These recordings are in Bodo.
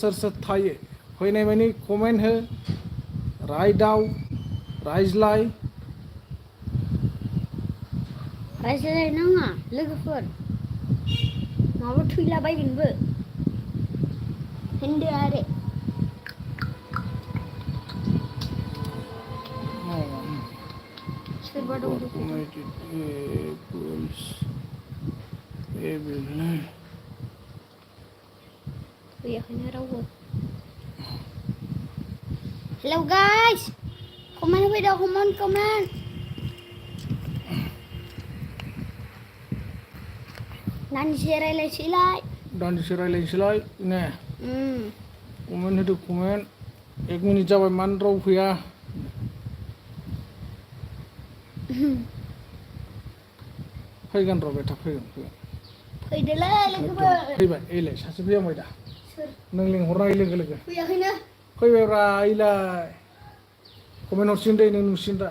सोर सोर थायो फैनाय मानि कमेन्ट हो रायदाव रायज्लाय रायज्लायनाङा लोगोफोर माबा थैलाबायगोनबो होनदो आरो सोरबा दं फैयाखैनो रावबो हेलौ गाइस कमेन्ट होफैदो कमेन्ट दान्दिसे रायलायनोसैलाय ने कमेन्ट होदो कमेन्ट 1 मिनिट जाबाय मानो राव फैया फैगोन र' बेटा फैगोन फैदोलै लोगोफोर फैबाय एलाय सासे फैहांबाय दा नों लिंहरनाय लोगो लोगो फैयाखैनो फैबायब्रा एलाय कमेन्ट हरसिगोन दे नों नुसिगोन दा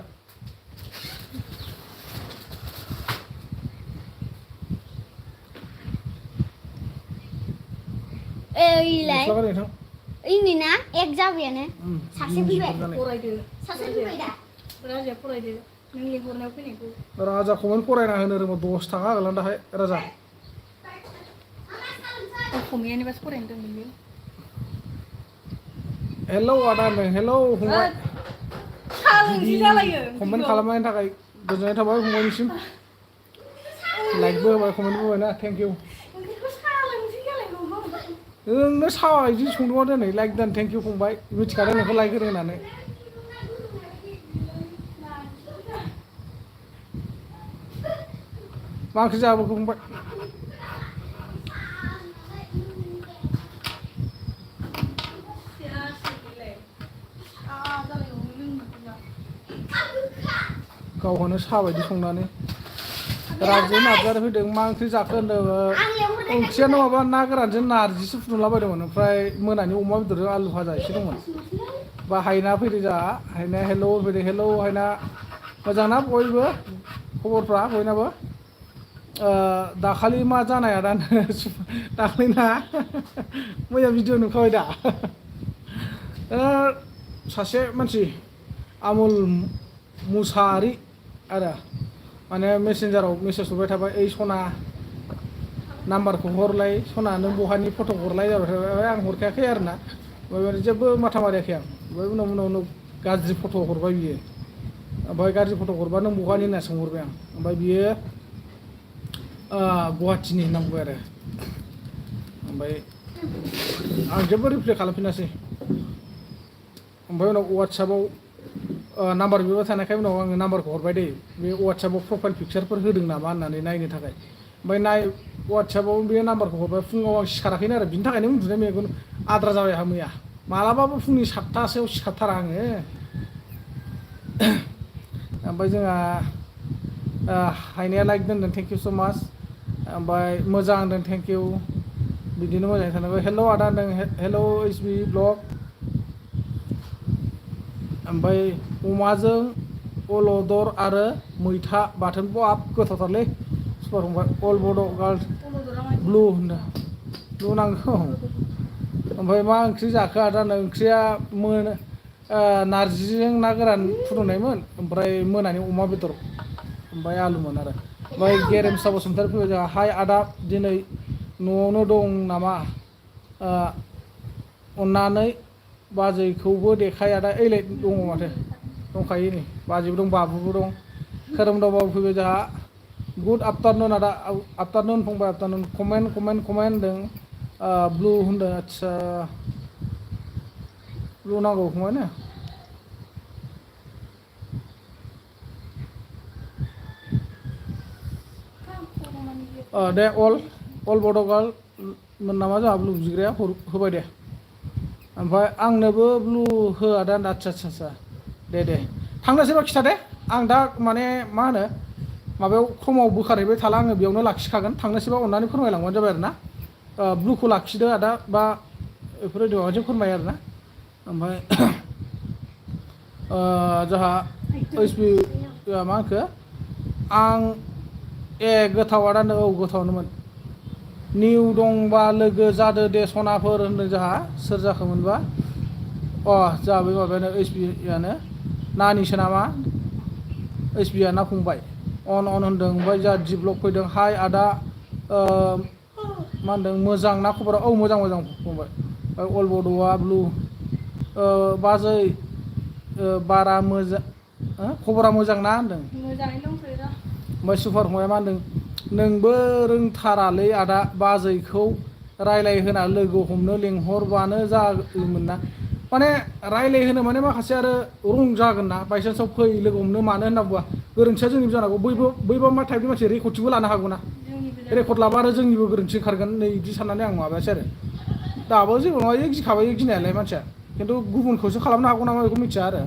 एलाय इनि ना एक जाबायानो सासे फैबाय फरायदो सासे फैबाय दा राजा फरायदो नों लिंहरनायाव फैनायखौ राजा कमेन्ट फरायना होनो रोङो 10 थाखा होगोन दाहाय राजा असमियानिबासो फरायनो रोंगोन बे हेलौ आदा होनदों हेलौ फंबाय कमेन्ट खालामनायनि थाखाय गोजोननाय थाबाय फंबायनिसिम लाइकबो होबाय कमेन्टबो होबाय ना थेंक इउ नोंनो साहा इदि संदोंबा दिनै लाइक दान थेंक इउ फंबाय मिथिखादों नोंखौ लाइक होदों होननानै मा ओंख्रि जाबोखो फंबाय गावखौनो साहा बायदि संनानै राजु नार्जारि फैदों मा ओंख्रि जाखो होनदों ओंख्रियानो माबा ना गोरानजों नारजिसो फुदुंलाबायदोंमोन ओमफ्राय मोनानि अमा बेदरजों आलु भाजा एसे दंमोन बा हायना फैदों जोंहा हायना हेलौ फैदों हेलौ हायना मोजां ना बयबो खबरफ्रा बयनाबो दाखालि मा जानाय आदा दाखालि ना मैया भिडिअ नुखाबाय दा सासे मानसि आमुल मुसाहारि आरो माने मेसेन्जाराव मेसेज हरबाय थाबाय ओइ सना नाम्बारखौ हरलाय सना नों बहानि फट' हरलाय जाबाय थाबाय आं हरखायाखै आरो ना ओमफ्राय जेबो माथा मारियाखै आं ओमफ्राय उनाव गाज्रि फट' हरबाय बियो ओमफ्राय गाज्रि फट' हरबा नों बहानि होनना सोंहरबाय आं ओमफ्राय बियो गुवाहाटिनि होनना बुंबाय आरो ओमफ्राय आं जेबो रिप्लाइ खालामफिनासै ओमफ्राय उनाव वाट्सएपाव नाम्बार बिबाय थानायखाय उनाव आङो नाम्बारखौ हरबाय दे बे वाट्सएपाव प्रफाइल पिकचारफोर होदों नामा होननानै नायनो थाखाय ओमफ्राय वाट्सएपाव बे नाम्बारखौ हरबाय फुङाव आं सिखाराखैनो आरो बिनि थाखायनो उन्दुनाय मेगन आद्रा जाबाय आंहा मैया मालाबाबो फुंनि 7टासोआव सिखारथारा आङो ओमफ्राय जोंहा हायनाया लाइक दोनदों थेंक इउ स' माच ओमफ्राय मोजां होनदों थेंक इउ बिदिनो मोजाङै थानांगौ हेलौ आदा होनदों हेलौ एसबि ब्लग ओमफ्राय अमाजों अलदर आरो मैथा बाथोन बाब गोथावथारलै सुपार फंबाय अल बड' गार्ल ब्लु होनदों ब्लु नांगौ ओमफ्राय मा ओंख्रि जाखो आदानो ओंख्रिया नारजिजों ना गोरान फुदुंनायमोन ओमफ्राय मोनानि अमा बेदर ओमफ्राय आलुमोन आरो ओमफ्राय गेरेमसा बसुमतारी फैबाय जोंहा हाय आदा दिनै न'आवनो दं नामा अननानै बाजैखौबो देखाय आदा ओइलाय दङ माथो दंखायो नै बाजैबो दं बाबुबो दं खोरोमदावबाबो फैबाय जोंहा गुड आफ्टारनुन आदा आफ्टारनुन फंबाय आफ्टारनुन कमेन्ट होनदों ब्लु होनदों आदसा ब्लु नांगौ फंबाय ने दे अल बड' गार्ल मोन नामा जोंहा ब्लु बिग्राया होबाय दे ओमफ्राय आंनोबो ब्लु हो आदा आदसा दे थांनोसैबा खिथा दे आं दा माने मा होनो माबायाव क्रमाव बोखारहैबाय थाला आङो बेयावनो लाखिखागोन थांनोसैबा अननानै फोरमायलांबानो जाबाय आरो ना ब्लुखौ लाखिदो आदा बा बेफोरबायदि माबाजों फोरमायो आरो ना ओमफ्राय जोंहा एसबि मा होनखो आं गोथाव आदानो औ गोथावनोमोन निउ दंबा लोगो जादो दे सनाफोर होनदों जोंहा सोर जाखोमोनबा जोंहा बै माबायानो HB-यानो नानिसो नामा HB-या ना फंबाय अन होनदों ओमफ्राय जोंहा जिब्लक फैदों हाय आदा मा होनदों मोजां ना खबरा मोजां फंबाय अल बड'आ ब्लु बाजै बारा मोजां खबरा मोजां ना होनदों मोजाङैनो दंथ'यो दा ओमफ्राय सुपार फंबाया मा होनदों नोंबो रोंथारालै आदा बाजैखौ रायलायहोना लोगो हमनो लेंहरबानो जायोमोन ना माने रायलायहोनो माने माखासे आरो रं जागोन ना बायसान्सआव फै लोगो हमनो मानो होनना बुङा गोरोन्थिया जोंनिबो जानांगौ बैबा मा टाइपनि मानसि रेकर्डथिंबो लानो हागौ ना रेकर्ड लाबा आरो जोंनिबो गोरोन्थि ओंखारगोन नै बिदि साननानै आं माबायासै आरो दाबो जेबो नङा गिखाबाय गिनायालाय मानसिया खिन्थु गुबुनखौसो खालामनो हागौ नामा बेखौ मिथिया आरो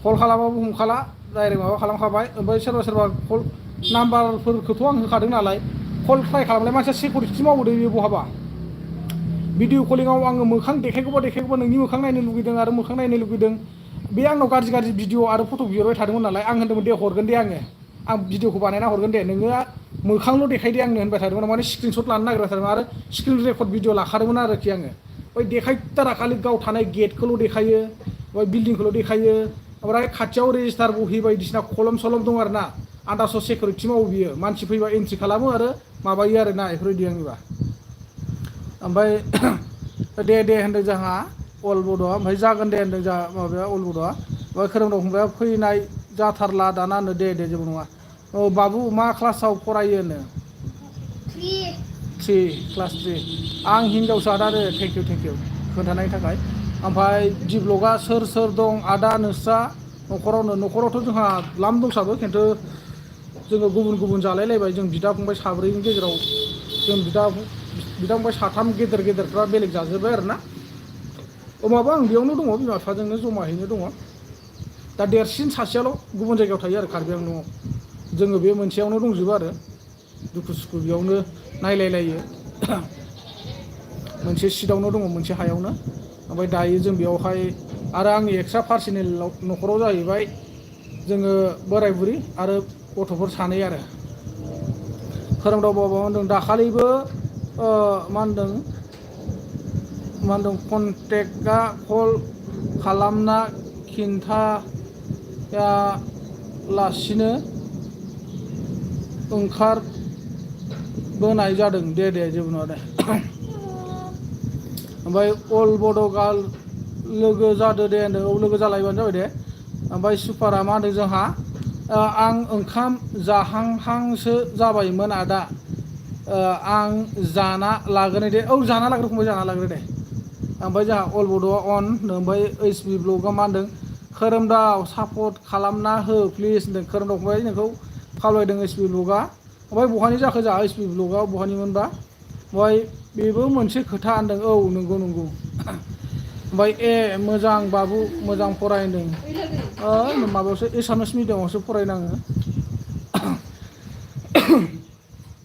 कल खालामाबो हमखाला डाइरेक्ट माबा खालामखाबाय ओमफ्राय सोरबा कल नाम्बारफोरखौथ' आं होखादों नालाय कल ट्राइ खालामनाय मानसिया सिकिउरिटि मावदों बे बहाबा भिडिअ कलिंआव आङो मोखां देखायगौबा नोंनि मोखां नायनो लुगैदों आरो मोखां नायनो लुगैदों बे आंनाव गाज्रि भिडिअ आरो फट' बिहरबाय थादोंमोन नालाय आं होन्दोंमोन दे हरगोन दे आं भिडिअखौ बानायना हरगोन दे नोङो मोखांल' देखायदे आंनो होनबाय थादोंमोन माने स्क्रिनशट लानो नागिरबाय थादोंमोन आरो स्क्रिन रेकर्ड भिडिअ लाखादोंमोन आरोखि आङो ओमफ्राय देखायथारा खालि गाव थानाय गेटखौल' देखायो ओमफ्राय बिल्डिंखौल' देखायो ओमफ्राय खाथियाव रेजिस्टार बहि बायदिसिना कलम सलम दं आरो ना आन्दासाव सिकिउरिटि मावो बियो मानसि फैबा एन्ट्रि खालामो आरो माबायो आरो ना बेफोरबायदि आंनिबा ओमफ्राय दे होनदों जोंहा अल बड'आ ओमफ्राय जागोन दे होनदों जोंहा माबाया अल बड'आ ओमफ्राय खोरोमदाव फंबाया फैनाय जाथारला दाना होनो दे जेबो नङा बाबु मा क्लासाव फरायो होनो 3 क्लास 3 आं हिनजावसा आदा दे थेंक इउ खोन्थानायनि थाखाय ओमफ्राय जिब्लगा सोर दं आदा नोंस्रा न'खरावथ' जोंहा लाम दंसाबो खिन्थु जोङो गुबुन जालायलायबाय जों बिदा फंबाय साब्रैनि गेजेराव जों बिदा फंबाय साथाम गेदेरफ्रा बेलेग जाजोब्बाय आरो ना माबा आं बेयावनो दङ बिमा बिफाजोंनो जमायैनो दङ दा देरसिन सासेयाल' गुबुन जायगायाव थायो आरो कार्बि आंलंआव जोङो बे मोनसेयावनो दंजोबो आरो दुखु सुखु बेयावनो नायलायलायो मोनसे सिटआवनो दङ मोनसे हायावनो ओमफ्राय दायो जों बेयावहाय आरो आंनि एक्सट्रा पार्सनेल न'खराव जाहैबाय जोङो बोराय बुरि आरो गथ'फोर सानै आरो खोरोमदाव बाबा होनदों दाखालिबो मा होनदों कन्टेक्टआ कल खालामना खिन्थायालासिनो ओंखारबोनाय जादों दे जेबो नङा दे ओमफ्राय अल बड' गार्ल लोगो जादो दे होनदों लोगो जालायबानो जाबाय दे ओमफ्राय सुपारा मा होनदों जोंहा आं ओंखाम जाहांहांसो जाबायमोन आदा आं जाना लाग्रोनो दे जाना लाग्रो फंबाय जाना लाग्रो दे ओमफ्राय जोंहा अल बड'आ अन ओमफ्राय HB ब्लगआ मा होनदों खोरोमदाव सापर्ट खालामना हो प्लिज होनदों खोरोमदाव फंबाय नोंखौ खावलायदों HB ब्लगआ ओमफ्राय बहानि जाखो जोंहा HB ब्लगआ बहानिमोनबा ओमफ्राय बेबो मोनसे खोथा होनदों नंगौ ओमफ्राय मोजां बाबु मोजां फरायदों माबायावसो एसामिस मिडियामावसो फरायनाङो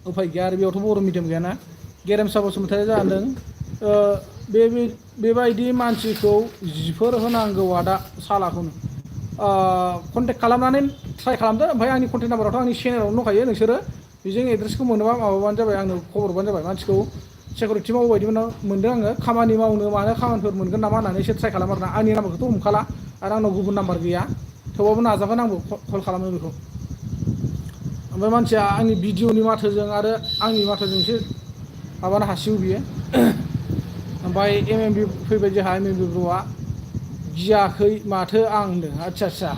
उफाय गैया आरो बेयावथ' बर' मिडियाम गैयाना गेरेमसा बसुमतारी जादों बेबायदि मानसिखौ जिफोर होनांगौ आदा सालाखौनो कन्टेक्ट खालामनानै ट्राइ खालामदो ओमफ्राय आंनि कन्टेक्ट नाम्बाराथ' आंनि चेनेलावनो दंखायो नोंसोरो बेजों एड्रेसखौ मोनोबा माबाबानो जाबाय आंनो खबर हरबानो जाबाय मानसिखौ सिकिउरिटि मावबायदि मोनदों आङो खामानि मावनो मानो खामानिफोर मोनगोन नामा होननानै एसे ट्राइ खालाम आरोना आंनि नाम्बारखौथ' हमखाला आरो आंनाव गुबुन नाम्बार गैया थेवबाबो नाजागोन आंबो कल खालामनो बेखौ ओमफ्राय मानसिया आंनि भिडिअनि माथोजों आरो आंनि माथोजों एसे माबानो हासिगौ बियो ओमफ्राय MMB फैबाय जोंहा MMB ब्र'आ गियाखै माथो आं होनदों आदसा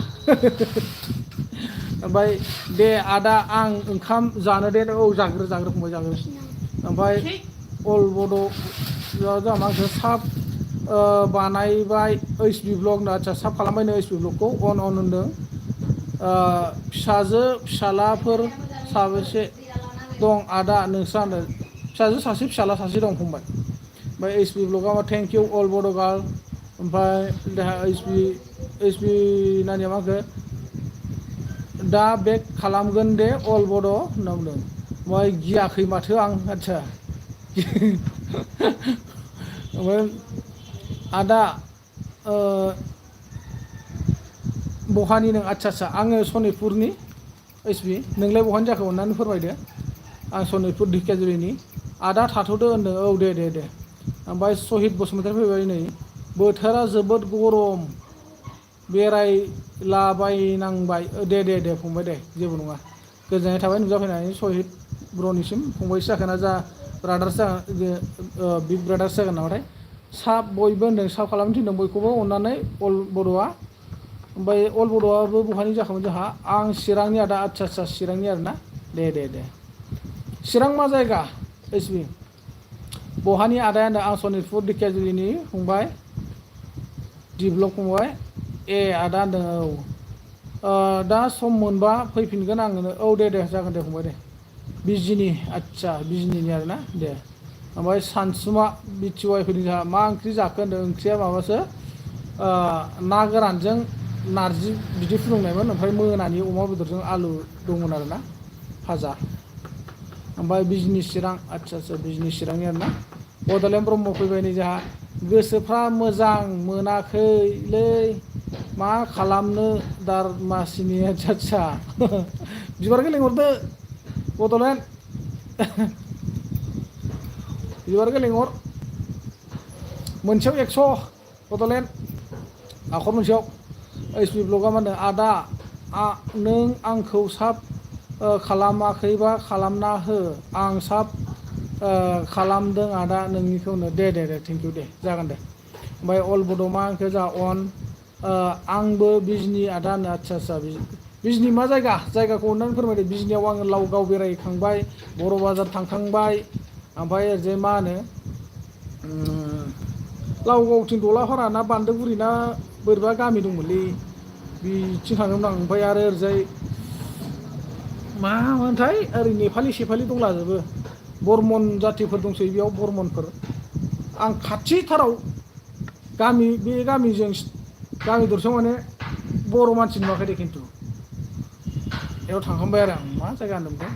ओमफ्राय दे आदा आं ओंखाम जानो दे जाग्रो फंबाय जाग्रो ओमफ्राय अल बड' जोंहा माखौ साब बानायबाय HB ब्लग आदसा साब खालामबायनो HB ब्लगखौ अन होनदों फिसाजो फिसालाफोर साबेसे दं आदा नोंस्रा होनदों फिसाजो सासे फिसाला सासे दं फंबाय ओमफ्राय HB ब्लगआ थेंक इउ अल बड' गार्ल ओमफ्राय HB नानिया मा होनखो दा बेक खालामगोन दे अल बड' होनना बुंदों ओमफ्राय गियाखै माथो आं आदसा ओमफ्राय आदा बहानि नों आदसा आङो सनितपुरनि HB नोंलाय बहानि जाखो अननानै फोरमायदो आं सनितपुर ढेकियाजुलिनि आदा थाथ'दो होनदों औ दे ओमफ्राय सहिद बसुमतारी फैबाय नै बोथोरा जोबोद गरम बेरायलाबायनांबाय दे फंबाय दे जेबो नङा गोजोननाय थाबाय नुजाफैनानै सहिद ब्रनिसिम फंबायसो जागोन ना जा ब्रादार्स बिग ब्रादार्स जागोन नामाथाय साब बयबो होनदों साब खालामनो थिनदों बयखौबो अननानै अल बड'आ ओमफ्राय अल बड'आबो बहानि जाखामोन जोंहा आं चिरांनि आदा आदसा चिरांनि आरोना दे चिरां मा जायगा एसबि बहानि आदाया होनदों आं सनितपुर ढेकियाजुलिनि फंबाय दिब्लक फंबाय आदा होनदों औ दा सम मोनबा फैफिनगोन आङो औ दे जागोन दे फंबाय दे बिजिनि आदसा बिजिनिनि आरोना दे ओमफ्राय सानसुमा बिटिवाइ फैदों जोंहा मा ओंख्रि जाखो होनदों ओंख्रिया माबासो ना गोरानजों नारजि बिदै फुदुंनायमोन ओमफ्राय मोनानि अमा बेदरजों आलु दंमोन आरोना भाजा ओमफ्राय बिजनि चिरां आदसा बिजनि चिरांनि आरोना बड'लेण्ड ब्रह्म फैबाय नै जोंहा गोसोफ्रा मोजां मोनाखैलै मा खालामनो दारमासिनि आदसा बिबारखौ लिंहरदो बड'लेण्ड बिबारखौ लिंहर मोनसेयाव 100 बड'लेण्ड आखर मोनसेयाव एसपि ब्लगआ मा होनदों आदा नों आंखौ साब खालामाखैबा खालामना हो आं साब खालामदों आदा नोंनिखौनो दे थेंक इउ दे जागोन दे ओमफ्राय अल बड'मा आंखौ जा अन आंबो बिजनि आदा होनो आदसा बिजनि मा जायगाखौ अननानै फोरमायदो बिजनियाव आङो लावगाव बेरायखांबाय बर' बाजार थांखांबाय ओमफ्राय ओरैजाय मा होनो लावगावथिं दलाफारा ना बान्दोगुरि ना बोरैबा गामि दंमोनलै बिथिं थांदोंमोन आं ओमफ्राय आरो ओरैजाय मामोनथाय ओरै नेपालि सेफालि दंलाजोबो बर्मन जातिफोर दंसै बेयाव बर्मनफोर आं खाथिथाराव बे गामिजों गामि दरसेयाव माने बर' मानसि नुवाखै दे खिन्थु बेयाव थांखांबाय आरो आं मा जायगा होनदोंमोन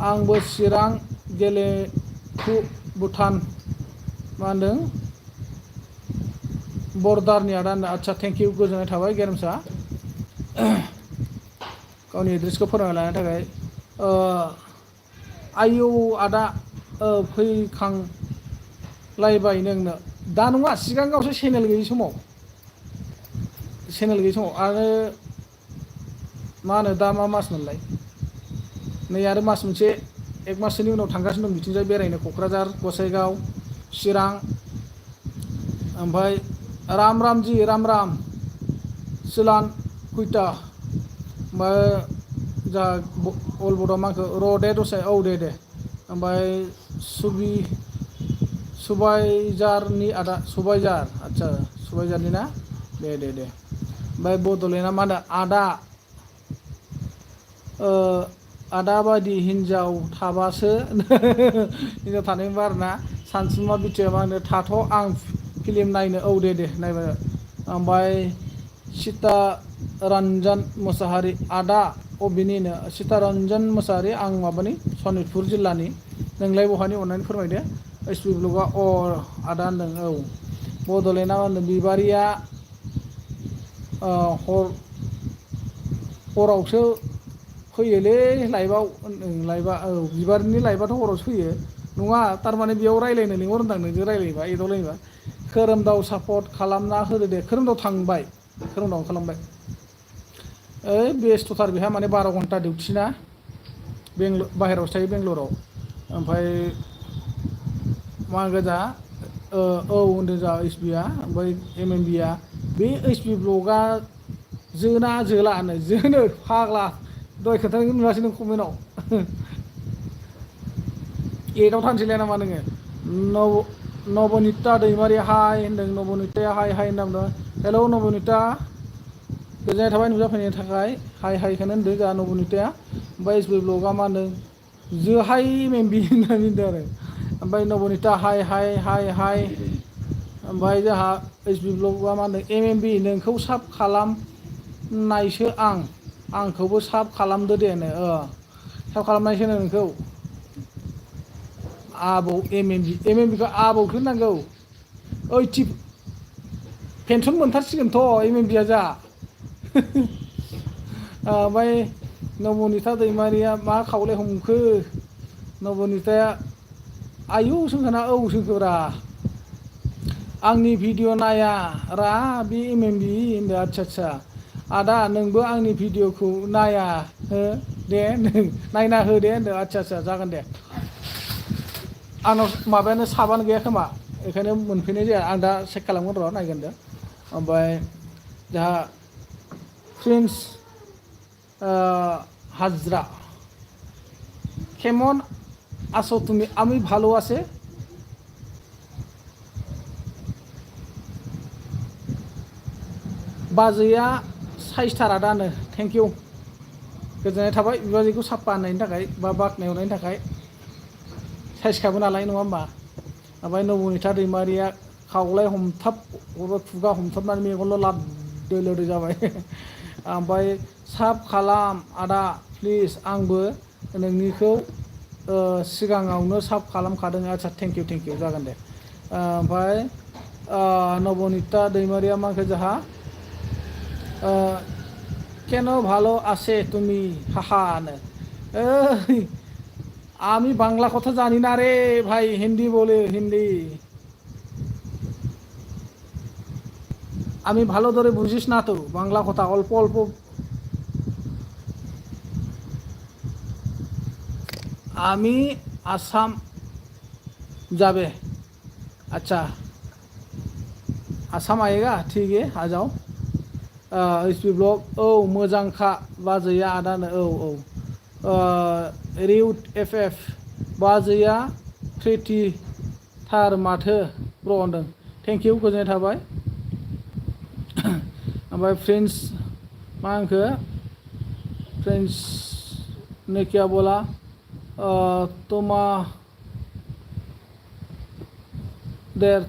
आंबो चिरां गेलेफु भुटान मा होनदों बर्डारनि आदा होनदों आदसा थेंक इउ गोजोननाय थाबाय गेरेमसा गावनि एड्रेसखौ फोरमायना लानायनि थाखाय आयौ आदा फैखांलायबाय नोंनो दा नङा सिगाङावसो चेनेल गैयि समाव आरो मा होनो दा मा मास मोनलाय नै आरो मास मोनसे 1 माससोनि उनाव थांगासिनो दं बिथिंजाय बेरायनो क'क्राझार गसाइगाव चिरां ओमफ्राय राम सिलान कुइटा ओमफ्राय जा अल बड'आ माखौ र' दे दसे औ दे ओमफ्राय सुबाइजारनि आदा सुबाइजार आदसा सुबाइजारनि ना दे ओमफ्राय बड'लेण्डआ मा होनो आदा बायदि हिनजाव थाबासो हिनजाव थानायमोनबा आरोना सानसुमा बिटिया मा होनो थाथ' आं फिल्म नायनो औ दे नायबाय ओमफ्राय सीतारन्जन मोसाहारि आदा अबेनिनो सीतारन्जन मोसाहारि आं माबानि सनितपुर जिल्लानि नोंलाय बहानि अननानै फोरमायदो एसपि ब्लगआ आदा होनदों औ बड'लेण्डआ होनदों बिबारिया हरावसो फैयोलै लाइभआव लाइभआ औ बिबारनि लाइभआथ' हरावसो फैयो नङा थारमाने बेयाव रायज्लायनो लिंहरदां नोंजों रायज्लायबा एदावलायबा खोरोमदाव सापर्ट खालामना होदो दे खोरोमदाव खालामबाय ओइ बेस्थ'थार बेहा माने 12 घन्टा डिउटि ना बाहेरायावसो थायो बेंगलराव ओमफ्राय मा गोजा औ होनदों जा एसबिआ ओमफ्राय एमएमबिआ बे एसबि ब्लगआ जोनो फाग्ला दहाय खोन्थानो नुवासै नों कमेन्टआव एदाव थानोसैलाय नामा नोङो नबनिता दैमारि हाय होनदों नबनिताया हाय होनदों हेलौ नबनिता गोजोननाय थाबाय नुजाफैनायनि थाखाय हाय खौनो होनदों जोंहा नबनिताया ओमफ्राय एसबि ब्लगआ मा होनदों जोहाय मेमबि होननानै होनदों आरो ओमफ्राय नबनिता हाय ओमफ्राय जोंहा एसबि ब्लगआ मा होनदों एमएमबि नोंखौ साब खालामनायसो आंखौबो साब खालामदो दे साब खालामनायसो नोंखौ आबौ एमएमबिखौ आबौखौ नांगौ 80 पेन्सन मोनथारसिगोनथ' एमएमबिया जा ओमफ्राय नबनिता दैमारिया मा खावलाय हमखो नबनिताया आयु सोंखाना औ सोंखोब्रा आंनि भिडिअ नाया रा बि एमएमबि होनदो आदसा आदा नोंबो आंनि भिडिअखौ नाया हो दे नों नायना हो दे होनदो आदसा जागोन दे आंनाव माबायानो साबानो गैया खोमा बेखायनो मोनफैनाय जाया आं दा चेक खालामगोन र' नायगोन दे ओमफ्राय जाहा प्रिन्स हाजरा केमन आसो তুমি আমি ভালো আছে बाजैया साइसथारा दानो थेंक इउ गोजोननाय थाबाय बिबाजैखौ साफा होननायनि थाखाय बा बाख्नाय हरनायनि थाखाय साइसखाबो नालाय नङा होमबा ओमफ्राय नबनिता दैमारिया खावलाय हमथाब हरबाय खुगा हमथाबनानै मेगनल' लादो लोदो जाबाय ओमफ्राय साब खालाम आदा प्लिज आंबो नोंनिखौ सिगाङावनो साब खालामखादों आदसा थेंक इउ जागोन दे ओमफ्राय नबनिता दैमारिया माखो जाहा কেন ভালো আছে তুমি হাহানো আমি বাংলা কথা জানি না রে ভাই হিন্দি বলে হিন্দি আমি ভালো ধরে বুঝিস না তো বাংলা কথা অল্প অল্প আমি আসাম যাবে अच्छा आसाम आएगा ठीक है आ जाओ एसपी ब्लग औ मोजांखा बाजैया आदानो औ रिउट एफएफ बाजैया प्रिटि थार माथो ब्र होनदों थेंक इउ गोजोननाय थाबाय ओमफ्राय फ्रेन्ड्स मा होनखो फ्रेन्ड्स ने क्या बोला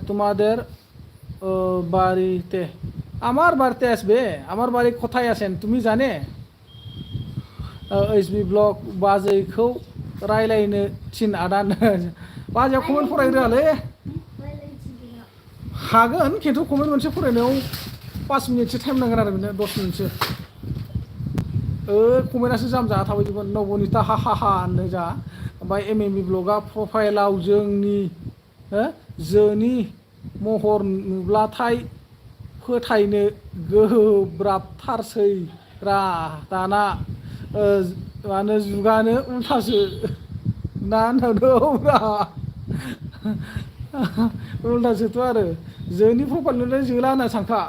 তোমাদের বাড়িতে আমার বাড়িতে আসবে আমার বাড়ি কোথায় আছেন তুমি জানে एसबी ब्लग बाजैखौ रायलायनो थिन आदानो बाजैया कमेन्ट फरायग्रोआलै हागोन खिन्थु कमेन्ट मोनसे फरायनायाव 5 मिनिटसो टाइम नांगोन आरो बेनो 10 मिनिटसो कमेन्टआसो जाम जाना थाबाय जोबोद नबनिता हा होनदों जा ओमफ्राय एमएमबि ब्लगआ प्रफाइलाव जोंनि महर नुब्लाथाय फोथायनो गोब्राबथारसै रा दाना मानो जुगानो उल्थासो ना होनदोंब्रा उल्थासोथ' आरो जोंनि प्रफाइलनिफ्राय जोला होनना सानखा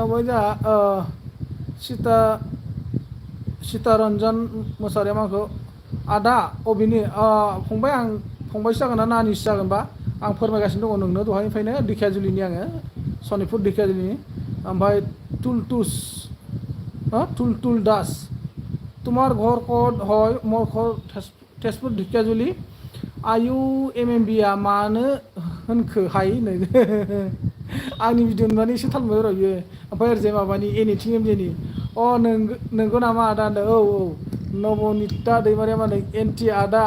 ओमफ्राय जोंहा सीतारन्जन मोसाहारिया माखौ आदा अबेनि फंबाय आं फंबायसो जागोन ना नानिसो जागोनबा आं फोरमायगासिनो दङ नोंनो दहायनिफ्रायनो दिखियाजुलिनि आङो सनितपुर दिखियाजुलिनि ओमफ्राय टुलटुल दास তোমার ঘর কত হয় মোর ঘর তেজপুর ঢেকিয়াজুলি आयु एमएमबिया मानो होनखो हाय नै आंनि भिडिअ नुनानै एसे थाल मोनबाय र' बियो ओमफ्राय ओरैजाय माबानि एनिथिं एमजेनि नोंगौ नामा आदा होनदों औ नबनिता दैमारिया मा होनदों एनटि आदा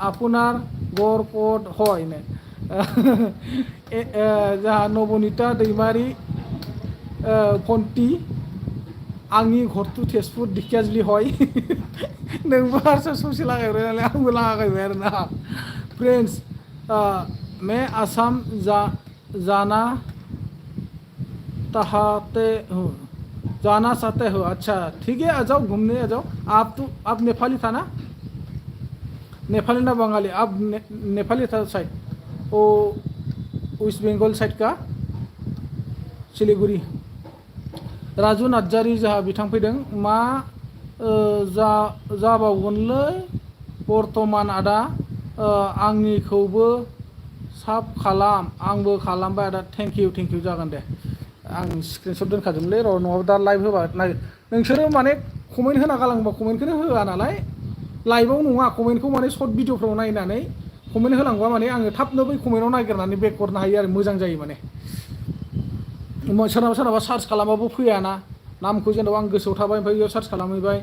আপনার ঘর কত হয় नो जोंहा नबनिता दैमारि फन्टि आंनि घरथ' तेजपुर दिखियाजुलि হয় नोंबो हारसा ससे लागायबाय नालाय आंबो लागायबाय आरोना फ्रेंड्स मैं आसाम जाना चाहते हो अच्छा ठीक है आ जाओ घूमने आ जाओ आप नेपाली था ना नेपाली ना बंगाली आप नेपाली था साइड ओ वेस्ट बेंगल साइड का सिलीगुड़ी राजु नार्जारि जोंहा बिथां फैदों मा जाबावगोनलै बर्तमान आदा आंनिखौबो साब खालाम आंबो खालामबाय आदा थेंक इउ जागोन दे आं स्क्रिनशट दोनखाजोबलै र' नङाबा दा लाइभ होबा नोंसोरो माने कमेन्ट होना गालांबा कमेन्टखौनो होआ नालाय लाइभआव नङा कमेन्टखौ माने सर्ट भिडिअफ्राव नायनानै कमेन्ट होलांबा माने आङो थाबनो बै कमेन्टआव नागिरनानै बेक हरनो हायो आरो मोजां जायो माने सोरनाबा सार्च खालामबाबो फैयाना नामखौ जेनेबा आं गोसोआव थाबाय ओमफ्राय बेयाव सार्च खालामहैबाय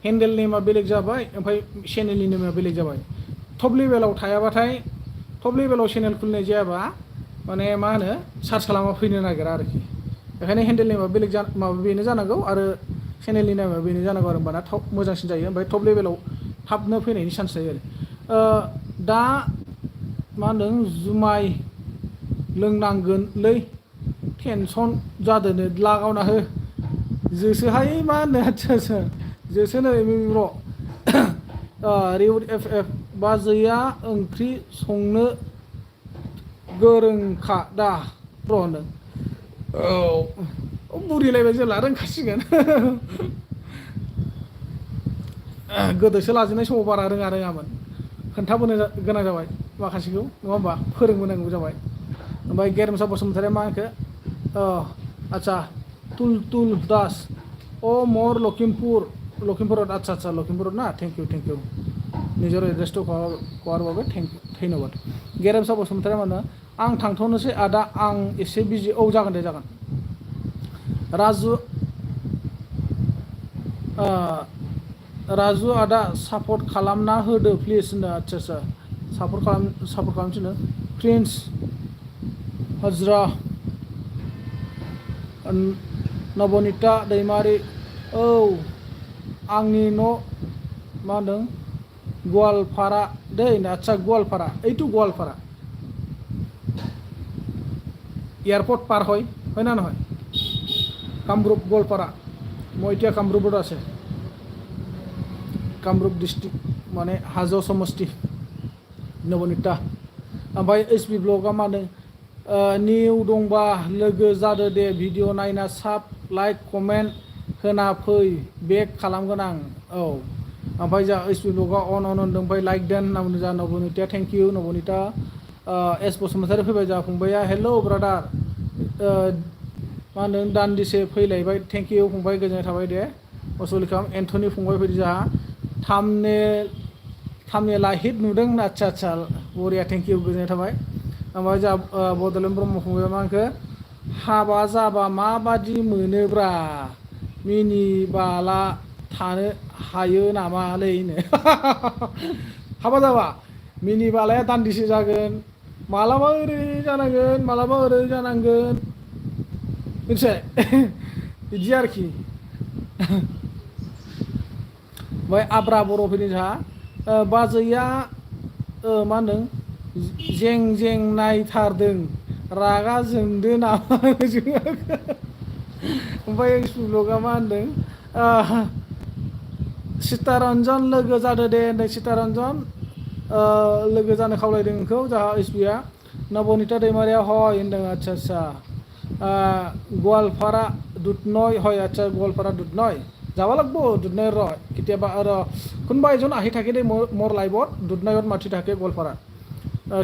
हेन्डेल नेमा बेलेग जाबाय ओमफ्राय चेनेलनि नेमा बेलेग जाबाय टप लेभेलाव थायाबाथाय टप लेभेलाव चेनेल खुलिनाय जायाबा माने मा होनो सार्च खालामबा फैनो नागिरा आरोखि बेखायनो हेन्डेल नेमा बेलेग माबा बेनो जानांगौ आरो चेनेलनि नेमा बेनो जानांगौ आरो होमबाना मोजांसिन जायो ओमफ्राय टप लेभेलाव थाबनो फैनायनि चान्स थायो आरो दा मा होनदों जुमाय लोंनांगोनलै टेनसन जादोनो लागावना हो जोसोहाय मा होनो आच्छा जोसोनो ब्र' रिउड एफ बाजैया ओंख्रि संनो गोरोंखा दा ब्र' होनदों औ बुरिलायबाय जेला रोंखासिगोन गोदोसो लाजेननाय समाव बारा रोङामोन खोन्थाबोनो गोनां जाबाय माखासेखौ नङा होमबा फोरोंबोनांगौ जाबाय ओमफ्राय गेरेमसा बसुमतारिया मा होनखो आच्छा तुल दास मर लखिमपुर आच्छा लखिमपुर ना थेंक इउ निजर एड्रेसखौ कोৱাৰ धन्यबाद गेरेमसा बसुमतारिया मा होनो आं थांथ'नोसै आदा आं एसे बिजि औ जागोन दे जागोन राजु आदा सापर्ट खालामना होदो प्लिज होनो आच्छा सापर्ट खालामनो प्रिन्स हाजरा नबनिता दैमारि औ आंनि न' मा होनदों गवालपारा दै आच्छा गवालपारा ओइटु गवालपारा एयारपोर्ट पार হয় না নহয় কামৰূপ গোৱালপাৰা মই এতিয়া কামৰূপত আছে कामरूप डिस्ट्रिक्ट माने हाजो समष्टि नबनिता ओमफ्राय एसपि ब्लगा मा होनो निउ दंबा लोगो जादो दे भिडिअ नायना साब लाइक कमेन्ट होना फै बेक खालामगोन आं औ ओमफ्राय जा एसपि ब्लगा अन होनदों ओमफ्राय लाइक देन होनना बुंदों जा नबनिता थेंक इउ नबनिता एस बसुमतारी फैबाय जा फंबाया हेलौ ब्रादार मा होनदों दान्दिसे फैलायबाय थेंक इउ फंबाय गोजोननाय थाबाय दे असलिकाम एन्थनि फंबाय फैदो जा थामनेला हिट नुदों आच्छा बरिया थेंक इउ गोजोननाय थाबाय ओमफ्राय जा बड'लेण्ड ब्रह्म फंबाया मा होनखो हाबा जाबा माबादि मोनोब्रा मिनिबाला थानो हायो नामालै हाबा जाबा मिनिबालाया दान्दिसे जागोन मालाबा ओरै जानांगोन मालाबा ओरै जानांगोन मिथिबाय बिदि आरोखि ओमफ्राय आब्रा बर' फैदों जोंहा बाजैया मा होनदों जें नायथारदों रागा जोंदो नामा ओमफ्राय ब्लगा मा होनदों सीतारन्जन लोगो जादो दे होनदों सीतारन्जन लोगो जानो खावलायदों नोंखौ जाहा एसपिया नबनिता दैमारिया हय होनदों आच्छा गवालपारा दुधनय हय आच्छा गवालपारा दुधनय যাব লাগব দুধনৈৰ কেতিয়াবা আৰু কোনোবা এজন আহি থাকে দেই মোৰ লাইভত দুধনৈত মাতি থাকে গোৱালপাৰাত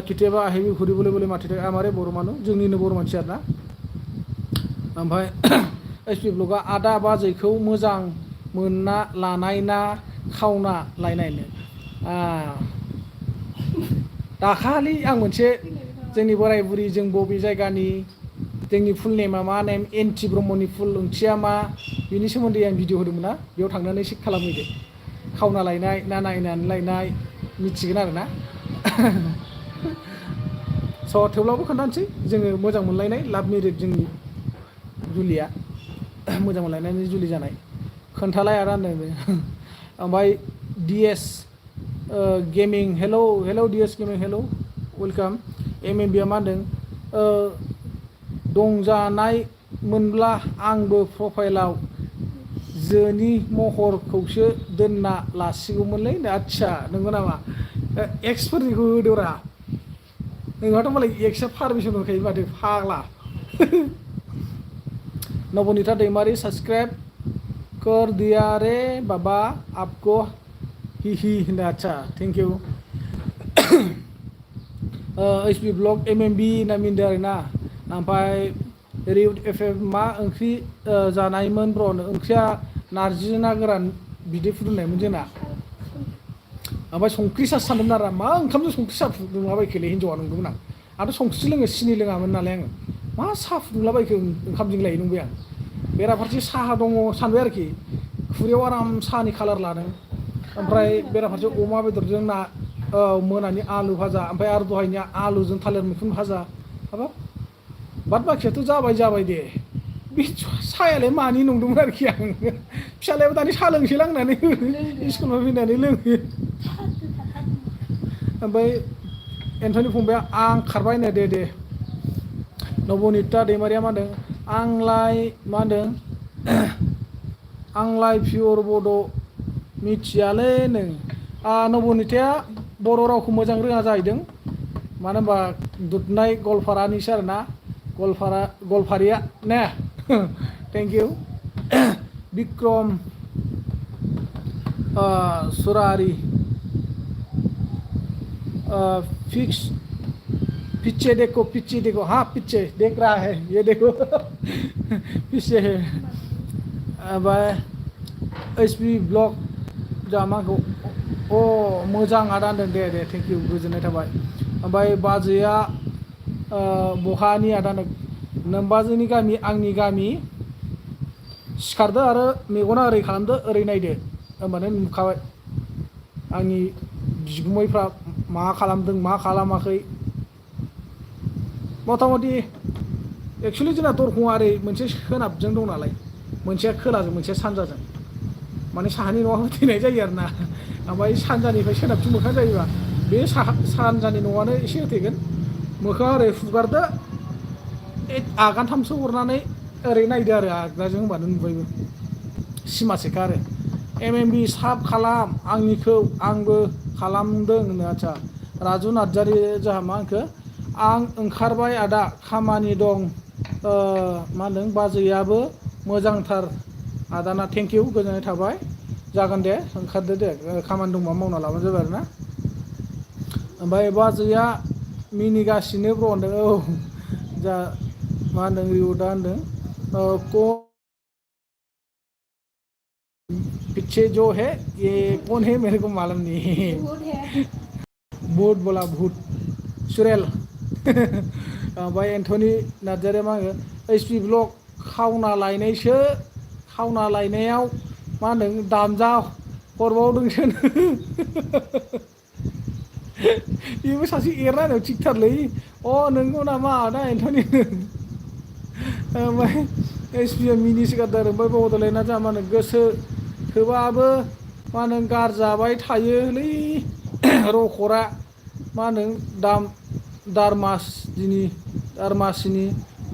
কেতিয়াবা আহিবি ঘূৰিবলৈ বুলি মাতি থাকে আমাৰে बर' মানুহ जोंनिनो बर' मानसि आरोना ओमफ्राय एसपि ब्लगा आदा बाजैखौ मोजां मोनना लानाय ना खावना लायनायनो दाखालि आं मोनसे जोंनि बोराय बुरि जों बबे जायगानि जोंनि फुल नेमा मा नेम एनटि ब्रह्मनि फुल ओंथिया मा बिनि सोमोन्दै आं भिडिअ होदोंमोन ना बेयाव थांनानै चेक खालामहैदो खावना लायनाय ना नायनानै लायनाय मिथिगोन आरो ना स' थेवब्लाबो खोन्थानोसै जोङो मोजां मोनलायनाय लाभ मेरिज जोंनि जुलिया मोजां मोनलायनायनि जुलि जानाय खोन्थालाय आरो होनदों ओमफ्राय DS gaming hello DS gaming hello welcome एमएमबिया मा होनदों दंजानाय मोनब्ला आंबो प्रफाइलाव जोनि महरखौसो दोनना लासिगौमोनलै आच्छा नंगौ नामा एक्सफोरनिखौ होदोरा नोंहाथ' मालाय एक्सआ पारमिसन होखायो माथो फाग्ला नबनिता दैमारि सब्सक्राइब कर दिया रे बाबा आपको ही होनो आच्छा थेंक इउ एसपि ब्लग एमएमबि ना मिन्दो आरोना ओमफ्राय रिउड एफएम मा ओंख्रि जानायमोन ब्र' ओंख्रिया नारजि ना गोरान बिदै फुदुंनायमोन जोंना ओमफ्राय संख्रि सा सानदोंमोन आरो मा ओंखामजों संख्रि सा फुदुंलाबायखोलै हिन्जावा नंदोंमोन आंथ' संख्रि लोङो सिनि लोङामोन नालाय आङो मा साहा फुदुंलाबायखो ओंखामजों लायो नंबाय आं बेराफारसे साहा दङ सानबाय आरोखि खुरैयाव आराम साहानि कालार लादों ओमफ्राय बेराफारसे अमा बेदरजों ना मोनानि आलु भाजा ओमफ्राय आरो दहायनिया आलुजों थालिर मैखुन भाजा हाबाब बाद बाखियाथ' जाबाय दे बे साहायालाय मानि नंदोंमोन आरोखि आं फिसालायाबो दानि साहा लोंसै लांनानै स्कुलाव फैनानै लोङो ओमफ्राय एन्थनि फंबाया आं खारबायनो दे नबनिता दैमारिया मा होनदों आंलाय मा होनदों आंलाय पियर बड' मिथियालै नों नबनिताया बर' रावखौ मोजां रोङा जाहैदों मानो होनबा दुधनाय गवालपारानिसो आरोना गवालपारिया ने थेंक इउ बिक्रम सुरारि फिक्स पीछे देखो हाँ पीछे देख रहा है ये देखो पीछे है ओमफ्राय एसपी ब्लग जामाखौ मोजां आदा होनदों दे थेंक इउ गोजोननाय थाबाय ओमफ्राय बाजैया बहानि आदा होनदों नोमबाजैनि गामि आंनि गामि सिखारदो आरो मेगना ओरै खालामदो ओरै नायदो होमबानो नुखाबाय आंनि बिगुमैफ्रा मा खालामदों मा खालामाखै मथा मथि एक्सुवेलि जोंना दरखंआ ओरै मोनसे सोनाबजों दं नालाय मोनसेया खोलाजों मोनसेया सानजाजों माने साहानि न'आ होथेनाय जायो आरो ना ओमफ्राय सानजानिफ्राय सोनाबथिं मोखां जायोबा बे सानजानि न'आनो एसे होथेगोन मोखाङा ओरै फुगारदो आगानथामसो हरनानै ओरै नायदो आरो आगदाजों होनबानो नुबायबो सिमासेखा आरो MMB साब खालाम आंनिखौ आंबो खालामदों होनो आदसा राजु नार्जारि जोंहा मा होनखो आं ओंखारबाय आदा खामानि दं मा होनदों बाजैयाबो मोजांथार आदाना थेंक इउ गोजोननाय थाबाय जागोन दे ओंखारदो दे खामानि दंबा मावना लाबानो जाबाय आरो ना ओमफ्राय बाजैया मिनिगासिनो ब्र होनदों औ जा मा होनदों रिउदा होनदों पीछे जो है ये कौन है मेरे को मालूम नहीं भूत बोला भूत सुरेल ओमफ्राय एन्थनि नार्जारिया मा होनो एसपि ब्लग खावना लायनायाव मा होनदों दामजा हरबावदोंसो बेबो सासे एरनायाव थिगथारलै नोंगौ नामा आदा एन्थनि ओमफ्राय एसपिया मिनिसोगारदों आरो ओमफ्राय बड'लेण्डआ जोंहा मा होनो गोसो थोबाबो मा होनो गारजाबाय थायोलै रखरा मा होनो दारमासिनि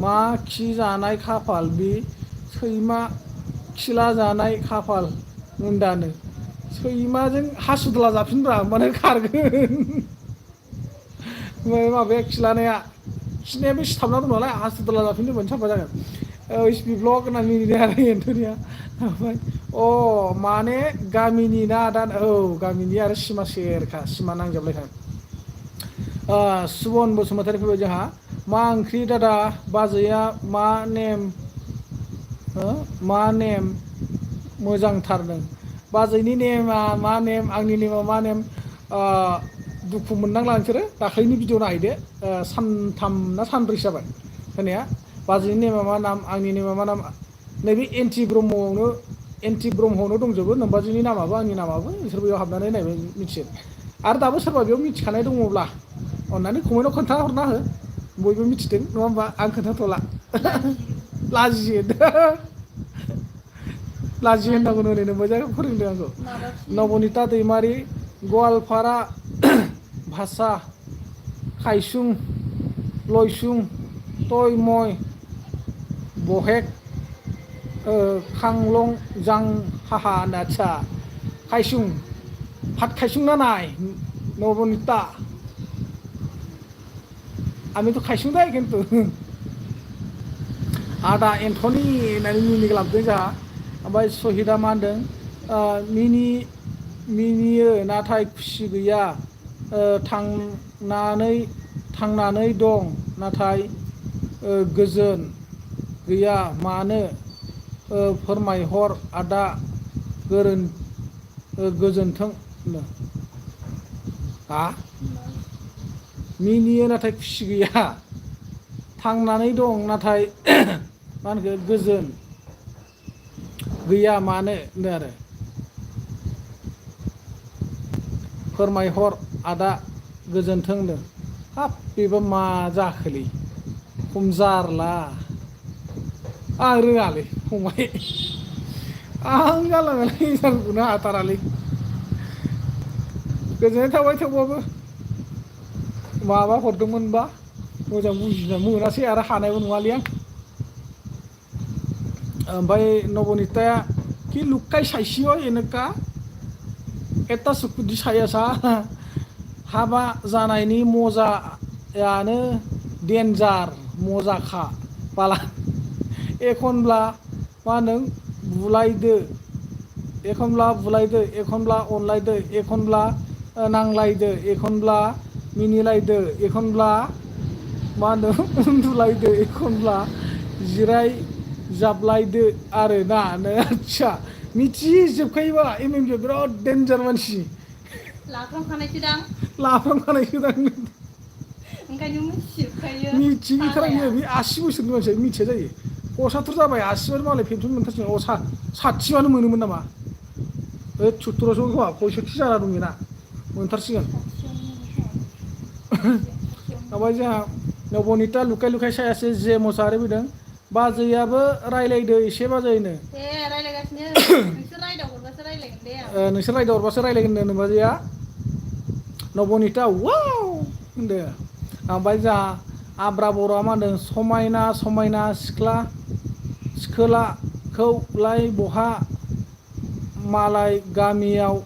मा खि जानाय खाफाल बे सैमा खिला जानाय खाफाल मुन्दानो सैमाजों हासुद्ला जाफिनब्रा होमबानो खारगोन ओमफ्राय माबाया खिलानाया खिनायाबो सिथाबना दं नालाय हासुद्ला जाफिननो होनबानो साफा जागोन एसपि ब्लग होनना मिनिदों आरो एन्थनिया ओमफ्राय माने गामिनि ना आदा औ गामिनि आरो सिमा सेरखा सिमा नांजाबलायखा सुबन बसुमतारी फैबाय जोंहा मा ओंख्रि दादा बाजैया मा नेम मोजांथारदों बाजैनि नेमा मा नेम आंनि नेमा मा नेम दुखु मोननांला नोंसोरो दाख्लैनि भिडिअ नायदो सानथाम ना सानब्रैसो जाबाय होनाया बाजैनि नेमा मा नाम आंनि नेमा मा नाम नैबे एन्टि ब्रह्मआवनो दंजोबो नोमबाजैनि नामाबो आंनि नामाबो बिसोर बेयाव हाबनानै नायबाय मिथियो आरो दाबो सोरबा बेयाव मिथिखानाय दङब्ला अन्नानै कमेन्टआव खोन्थाहरना हो बयबो मिथिदों नङा होमबा आं खोन्थाथ'ला लाजियो लाजियो होननांगौ ओरैनो मोजां फोरोंदों आंखौ नबनिता दैमारि गवालपारा भाषा खायसुं लयसुं तयमय बहेक खांलं जां हाहा आदसा खायसुं भात खायसुं ना नाय नबनिता আমি তো খাইসুं दाय खिन्थु आदा एन्थनि होननानै मिनिग्लाबदों जोंहा ओमफ्राय सहिदा मा होनदों मिनियो नाथाय खुसि गैया थांनानै दं नाथाय गोजोन गैया मानो फोरमायहर आदा गोजोनथों मिनियो नाथाय खुसि गैया थांनानै दं नाथाय मा होनखो गोजोन गैया मानो होनदों आरो फोरमायहर आदा गोजोनथों होनदों हाब बेबो मा जाखोलै खम जारला आं रोङालै फंबाय आं जालांनानै इसानखौनो हाथारालै गोजोननाय थाबाय थेवबाबो माबा हरदोंमोनबा मोजां बुजिना मोनासै आरो हानायबो नङालै आं ओमफ्राय नबनिताया कि लुक्काय साइसियो एनोका एटा सुकुदि सायासा हाबा जानायनि मजायानो डेन्जार मजाखा बाला एखनब्ला मा होनदों बुलायदो एखनब्ला अनलायदो एखनब्ला नांलायदो एखनब्ला मिनिलायदो एखनब्ला मा होनदों उन्दुलायदो एखनब्ला जिराय जाबलायदो आरो ना आदसा मिथिजोबखायोबा एमएमजों बिराद डेन्जार मानसि लाफ्रामखानायसोदां ओंखायनो मिथिजोबखायो मिथिखायो बे 80 बोसोरनि मानसिया मिथिया जायो 75 जाबाय 80 मालाय पेन्सन मोनथारसिगोन 60 मोनोमोन नामा 17 खोमा 65 जाना दं बेना मोनथारसिगोन ओमफ्राय जोंहा नबनिता लुकाय सायासो जे मोसाहारि फैदों बाजैयाबो रायलायदो एसे बाजैनो दे रायलायगासिनो नोंसोर रायदावहरबासो रायलायगोन दे नोंसोर रायदावहरबासो रायलायगोन होनदों बाजैया नबनिता वाव होनदो ओमफ्राय जोंहा आब्रा बर'आ मा होनदों समायना सिखोलाखौलाय बहा मालाय गामियाव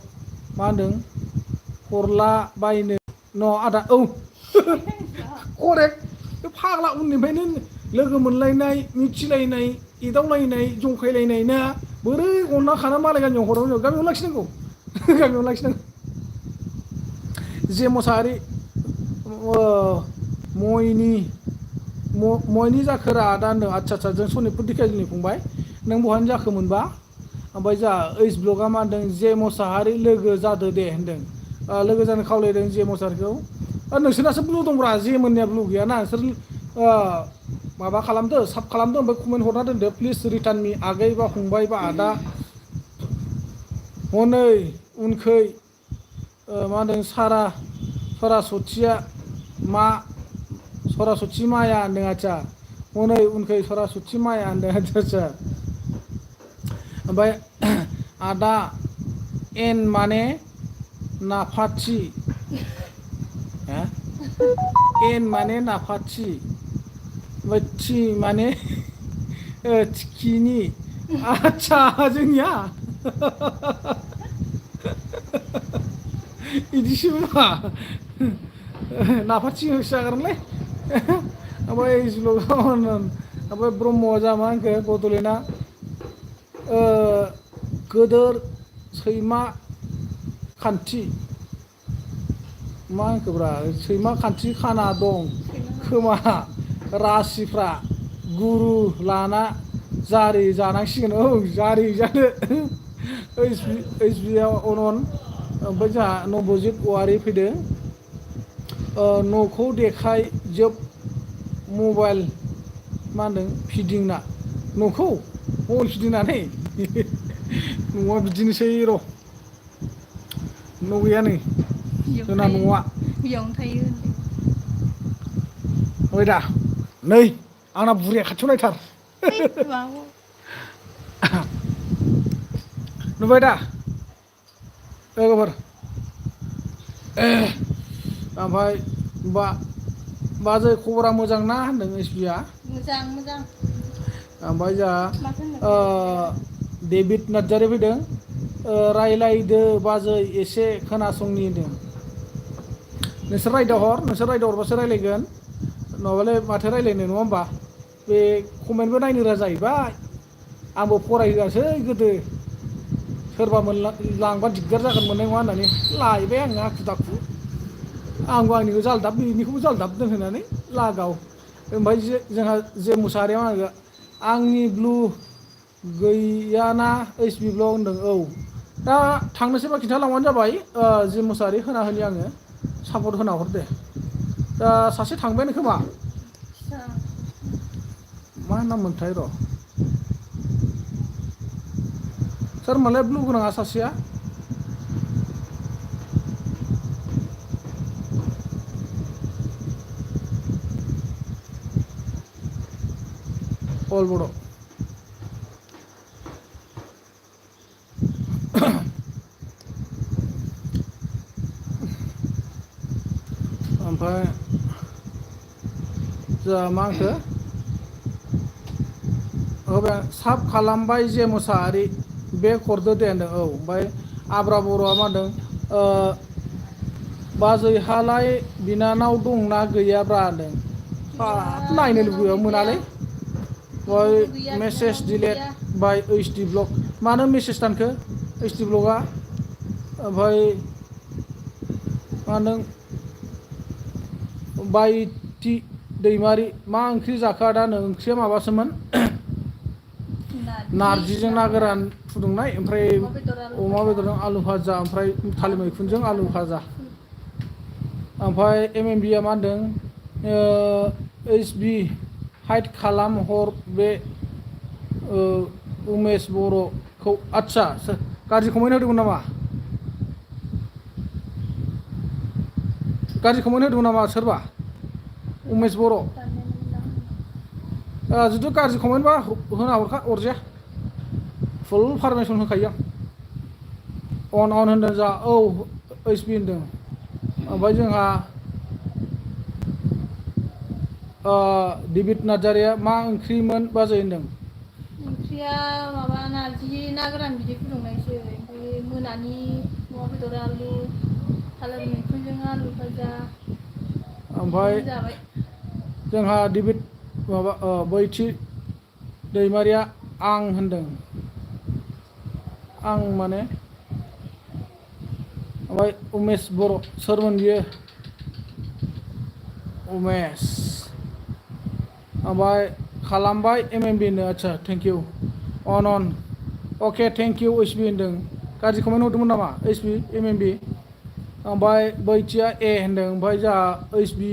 मा होनदों हरला बायनो न' आदा औ करेक्ट फाग्ला उननिफ्रायनो लोगो मोनलायनाय मिथिलायनाय एदावलायनाय जंखायलायनाय ना बोरै अनना खाना मालाय गामियाव हरनांगौ गामियाव लाखिनांगौ जे मोसाहारि मयनि जाखोरा आदा होनदों आदसा जों सनितपुर दिखायजोंनि फंबाय नों बहानि जाखोमोनबा ओमफ्राय जा ओइस ब्लगआ मा होनदों जे मोसाहारि लोगो जादो दे होनदों लोगो जानो खावलायदों जे मोसाहारिखौ नोंसोरनासो ब्लु दंब्रा जे मोननिया ब्लु गैयाना नोंसोर माबा खालामदो साब खालामदो ओमफ्राय कमेन्ट हरना दोनदो प्लिज रिटार्न मी आगै बा फंबाय बा आदा हनै उनखै मा होनदों सरासथि माया होनदों आदसा हनै उनखै सरासथि माया होनदों आदसा ओमफ्राय आदा एन माने नाफाथि एन माने नाफाथि ओमफ्राय थि माने थिखिनि आदसा जोंनिया इदिसो मा नाफाथि होसो जागोनलै ओमफ्राय ब्रह्मआ जा मा होनखो बड'लेण्डआ गोदोर सैमा खान्थि मा होनखोब्रा सैमा खान्थि खाना दं खोमा रासिफ्रा गुरु लाना जारि जानांसिगोन औ जारि जानो ओइसबिआव अनन ओमफ्राय जोंहा नबजित औवारि फैदों न'खौ देखायजोब मबाइल मा होनदों फिदिंना न'खौ मबाइल फिदिंनानै न'आ बिदिनोसै र' न' गैया नै जोंना न'आ बेयावनो थायो ओमफ्राय दा नै आंना बुरिया खाथियाव नायथार नुबाय दा लोगोफोर ओमफ्राय बाजै खबरा मोजां ना होनदों एसबिआ मोजां ओमफ्राय जोंहा डेभिड नार्जारि फैदों रायलायदो बाजै एसे खोनासंनि होनदों नोंसोर रायदावहरबासो रायलायगोन नङाबालाय माथो रायलायनो नङा होमबा बे कमेन्टबो नायनो रोङा जाहैबाय आंबो फरायहोआसै गोदो सोरबा लांबा दिगदार जागोन मोननाय नङा होननानै लायबाय आङो हाखु दाखु आंबो आंनिखौ जालदाब बेनिखौबो जालदाब दोनहोनानै लागाव ओमफ्राय जोंहा जे मुसाहारिया मा होनो आंनि ब्लु गैयाना ओइसबि ब्लग होनदों औ दा थांनोसैबा खिन्थालांबानो जाबाय जे मुसाहारि होना होनि आङो सापर्ट होना हर दे दा सासे थांबायानो खोमा मा नाम मोनथाय र' सोरमोनलाय ब्लु गोनाङा सासेया अल बड' ओमफ्राय मा होनखो होबाय साब खालामबाय जे मोसाहारि बे हरदो दे होनदों औ ओमफ्राय आब्रा बर'आ मा होनदों बाजैहालाय बिनानाव दंना गैयाब्रा होनदों हाब गैया नायनो लुबैयो बिनानावबो गैया मोनालै बिब'बो ओमफ्राय गैया मेसेज बिनानावबो डिलेट गैया बाय ओइस डि ब्लग मानो मेसेज दानखो ओइस डि ब्लगआ ओमफ्राय मा होनदों बायथि दैमारि मा ओंख्रि जाखो आदानो ओंख्रिया माबासोमोन नारजिजों ना गोरान फुदुंनाय ओमफ्राय अमा बेदर आलु अमा भाजा बेदरजों आलु भाजा ओमफ्राय थालिर मैखुनजों आलु थालिर भाजा मैखुन ओमफ्राय एमएमबिआ मा होनदों ओइस बि हाइड खालाम हर बे उमेश बर'खौ आदसा गाज्रि कमेन्ट होदोंमोन नामा गाज्रि कमेन्ट होदोंमोन नामा सोरबा उमेश बर' जुदि गाज्रि कमेन्टबा होना अरजाया फुल पारमिसन होखायो आं अन होनदों जा औ ओइस बि होनदों ओमफ्राय जोंहा दिबित नार्जारिया मा ओंख्रिमोन बाजै होनदों ओंख्रिया माबा नारजि ना गोरान बिदै फुदुंनायसो ओमफ्राय मोनानि अमा बेदर आलु थालिर मैखुनजों आलु भाजा ओमफ्राय बिदिनो जाबाय जोंहा दिबित माबा बैथि दैमारिया आं होनदों आं माने ओमफ्राय उमेश बर' सोरमोन बियो उमेश ओमफ्राय खालामबाय एमएमबि नो आदसा थेंक इउ अन अके थेंक इउ ओइस बि होनदों गाज्रि कमेन्ट हरदोंमोन नामा ओइस बि एमएमबि ओमफ्राय बैथिया ए होनदों ओमफ्राय जोंहा ओइस बि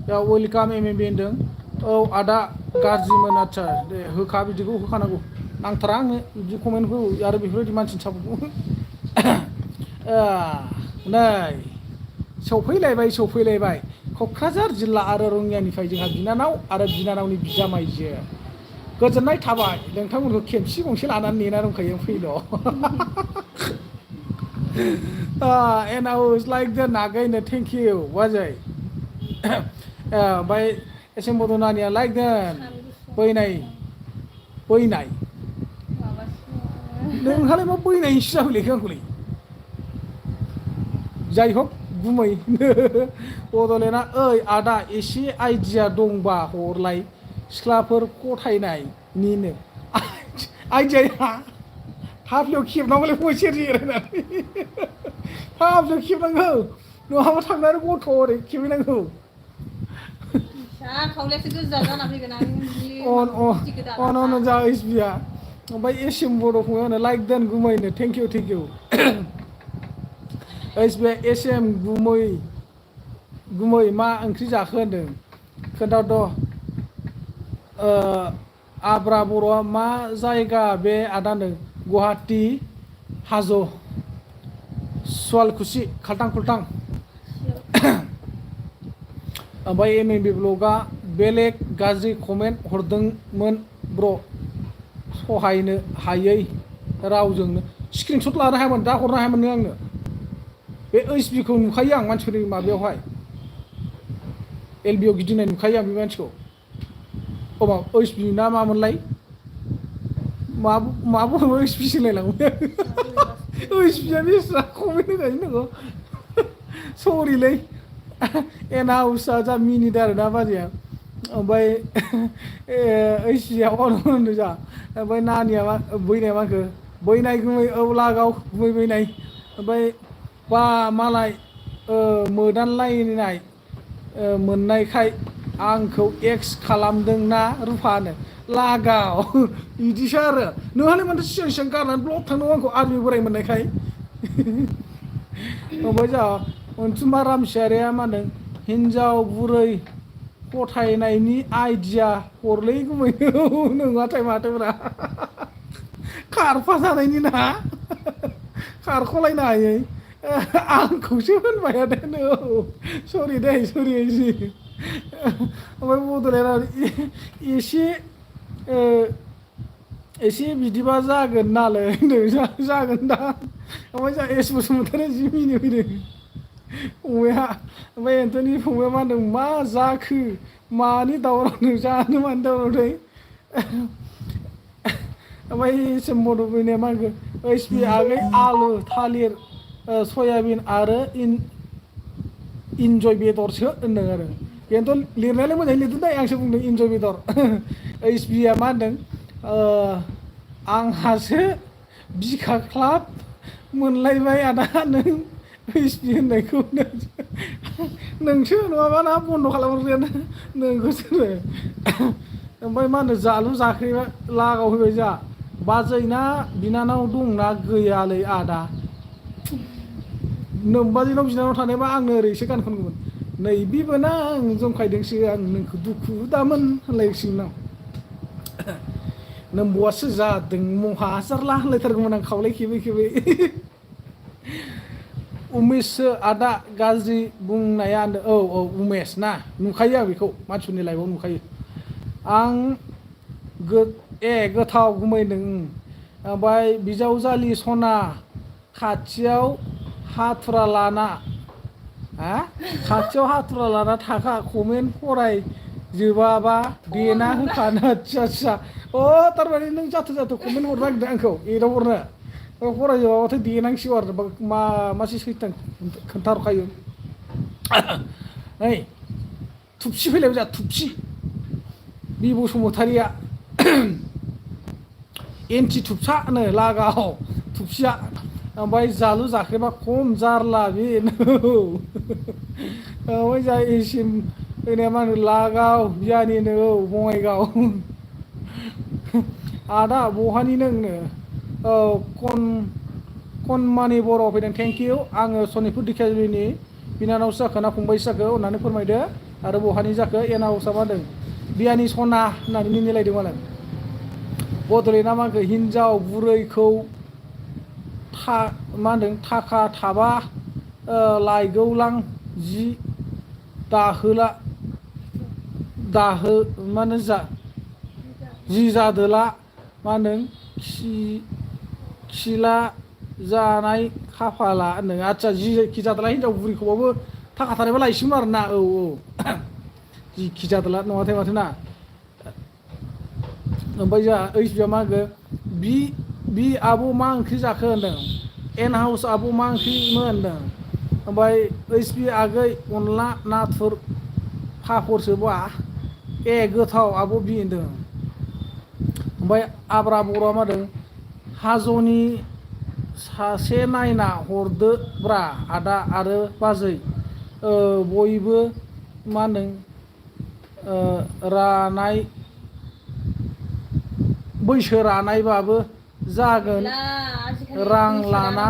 वेलकाम एमएमबि होनदों औ आदा गाज्रिमोन आदसा दे होखा बिदिखौ होखानांगौ नांथारा आंनो बिदि कमेन्टखौ आरो बेफोरबायदि मानसिनि सापर्टखौ नै सौफैलायबाय क'क्राझार जिल्ला आरो रङियानिफ्राय जोंहा बिनानाव आरो बिनानावनि बिजामाइजो गोजोननाय थाबाय नोंथांमोनखौ खेबसे गंसे लानानै नेना दंखायो फैल' and I was like that again thank you बाजै ओमफ्राय एसे मदनानिया लाइक देन बैनाय नोंहालाय मा बैनायसो जाफैलायखो आंखौलाय जाय हक गुमै बड'लेण्डआ ओइ आदा एसे आइडिया दंबा हरलाय सिख्लाफोर गथायनायनिनो आइडियाया हाफ्लेयाव खेबनांगौलै बयसेर जिरायनानै हाफ्लेयाव खेबनांगौ नङाबा थांनानै गथ' ओरै खेबहैनांगौ खावलायासो गोजा जाना फैगोन आं अन जा ओइस बिआ ओमफ्राय एसिएम बड'खौ होनो लाइक देन गुमैनो थेंक इउ ओइस बि एसिएम गुमै मा ओंख्रि जाखो होनदों खोन्थाथ' आब्रा बर'आ मा जायगा बे आदा होनदों गुवाहाटि हाजो सुवालकुसि खाल्टां खुल्टां ओमफ्राय एमएमबि ब्लगआ बेलेग गाज्रि कमेन्ट हरदोंमोन ब्र' सहायनो हायै रावजोंनो स्क्रिनशट लानो हायामोन दा हरनो हायामोन नों आंनो बे ओइस बिखौ नुखायो आं मानसिफोरनि माबायावहाय एलबिआव गिदिंनाय नुखायो आं बे मानसिखौ मा ओइस बि ना मामोनलाय मा बुङो ओइस बि सोलायलाङो ओइस बिआ बेसेबां कमेन्ट होगासिनो नोङो सरिलै एना उसा जा मिनिट आरोना बाजैया ओमफ्राय ओइस बिआ होनदों जा ओमफ्राय नानिया बैनाया मा होनखो बैनाय गुमै औ लागाव गुमै बैनाय ओमफ्राय बा मालाय मोदानलायनाय मोननायखाय आंखौ एक्स खालामदोंना रुफानो लागाव बिदिसो आरो नोंहालाय माथो सिगां गारनानै ब्लक थांनांगौ आंखौ आर्मि बोराय मोननायखाय ओमफ्राय जोंहा अनसुमा रामसियारिया मा होनदों हिन्जाव बुरै गथायनायनि आइडिया हरलै गुमैनो नोंहाथाय माथोब्रा खारफा जानायनि ना खारख'लायनो हायै आंखौसो होनबाय आरो सरि दे सरि ओमफ्राय बड'लेण्डआ एसे बिदिबा जागोन नालाय होनदों जागोन दा ओमफ्राय जोंहा एस बसुमतारी जि मिनिफैदों फंबाया ओमफ्राय एन्टनि फंबाया मा होनदों मा जाखो मानि दावराव नोंसानो मानि दावरावथाय ओमफ्राय एस एम बड'फैनाया मा होनखो ओइस पि आगै आलु थालिर सयाबिन आरो इन्जय बेदरसो होनदों आरो बेनोथ' लिरनायालाय मोजाङै लिरदों दा आंसो बुंदों इन्जय बेदर ओइस पिआ मा होनदों आंहासो बिखाख्लाब मोनलायबाय आदा नों ओइस पि होननायखौ नोंसो नङाबा ना बन्द' खालामग्रायानो नोंखौसो ओमफ्राय मा होनो जालु जाख्रिबा लागाव होबाय जा बाजै ना बिनानाव दंना गैयालै आदा नोमबाजैनाव बिनानाव थानायबा आंनो ओरैसो गान खनगौमोन नैबिबो ना आं जंखायदोंसो आं नोंखौ दुखु दामोन होनलायसिगोन आं नोम्ब'आसो जादों महाजारला होनलायथारगौमोन आं खावलाय खेबै खेबै उमेशसो आदा गाज्रि बुंनाया औ उमेश ना नुखायो आं बेखौ मानसिफोरनि लाइफआव नुखायो आं गोथाव गुमैदों ओमफ्राय बिजावजालि सना खाथियाव हाथुरा लाना थाखा कमेन्ट फरायजोबाबा देना होखानो आदसा थारमाने नों जाथो कमेन्ट हरनो नागिरदों आंखौ एदाव हरनो फरायजोबाबाथाय देनांसिगौ आरो मासे सैथान खोन्थाहरखायो नै थुबसि फैलायबाय जा थुबसि बि बसुमतारिया एन्टि थुबसानो लागाव थुबसिया ओमफ्राय जालु जाख्रेबा खम जारला बेनो ओमफ्राय जा एसिम फैनाया मा होनो लागाव बियानिनो बङाइगाव आदा बहानि नोंनो कनमानि बर' फैदों थेंक इउ आङो सनितपुर दिखियाजुलिनि बिनानावसो जाखो ना फंबायसो जाखो अननानै फोरमायदो आरो बहानि जाखो एन हाउसआ मा होनदों बियानि सना होननानै मिनिलायदों मालाय बड'लेण्डआ मा होनखो हिनजाव बुरैखौ मा होनदों थाखा थाबा लायगौलां जि दाहोला मा होनो जि जादोला मा होनदों खिला जानाय खाफाला होनदों आदसा जिखि जादोला हिनजाव बुरैखौबाबो थाखा थानायबा लायसिगोन आरो ना औ जिखि जादोला नङाथाय माथो ना ओमफ्राय जोंहा ओइस बिया मा होनखो बि आब' मा ओंख्रि जाखो होनदों एन हाउस आब' मा ओंख्रिमोन होनदों ओमफ्राय ओइस पि आगै अनला नाथुर पापरसोबा गोथाव आब' बि होनदों ओमफ्राय आब्रा बर'आ मा होनदों हाज'नि सासे नायना हरदोब्रा आदा आरो बाजै बयबो मा होनदों बैसो रानायबाबो जागोन रां लाना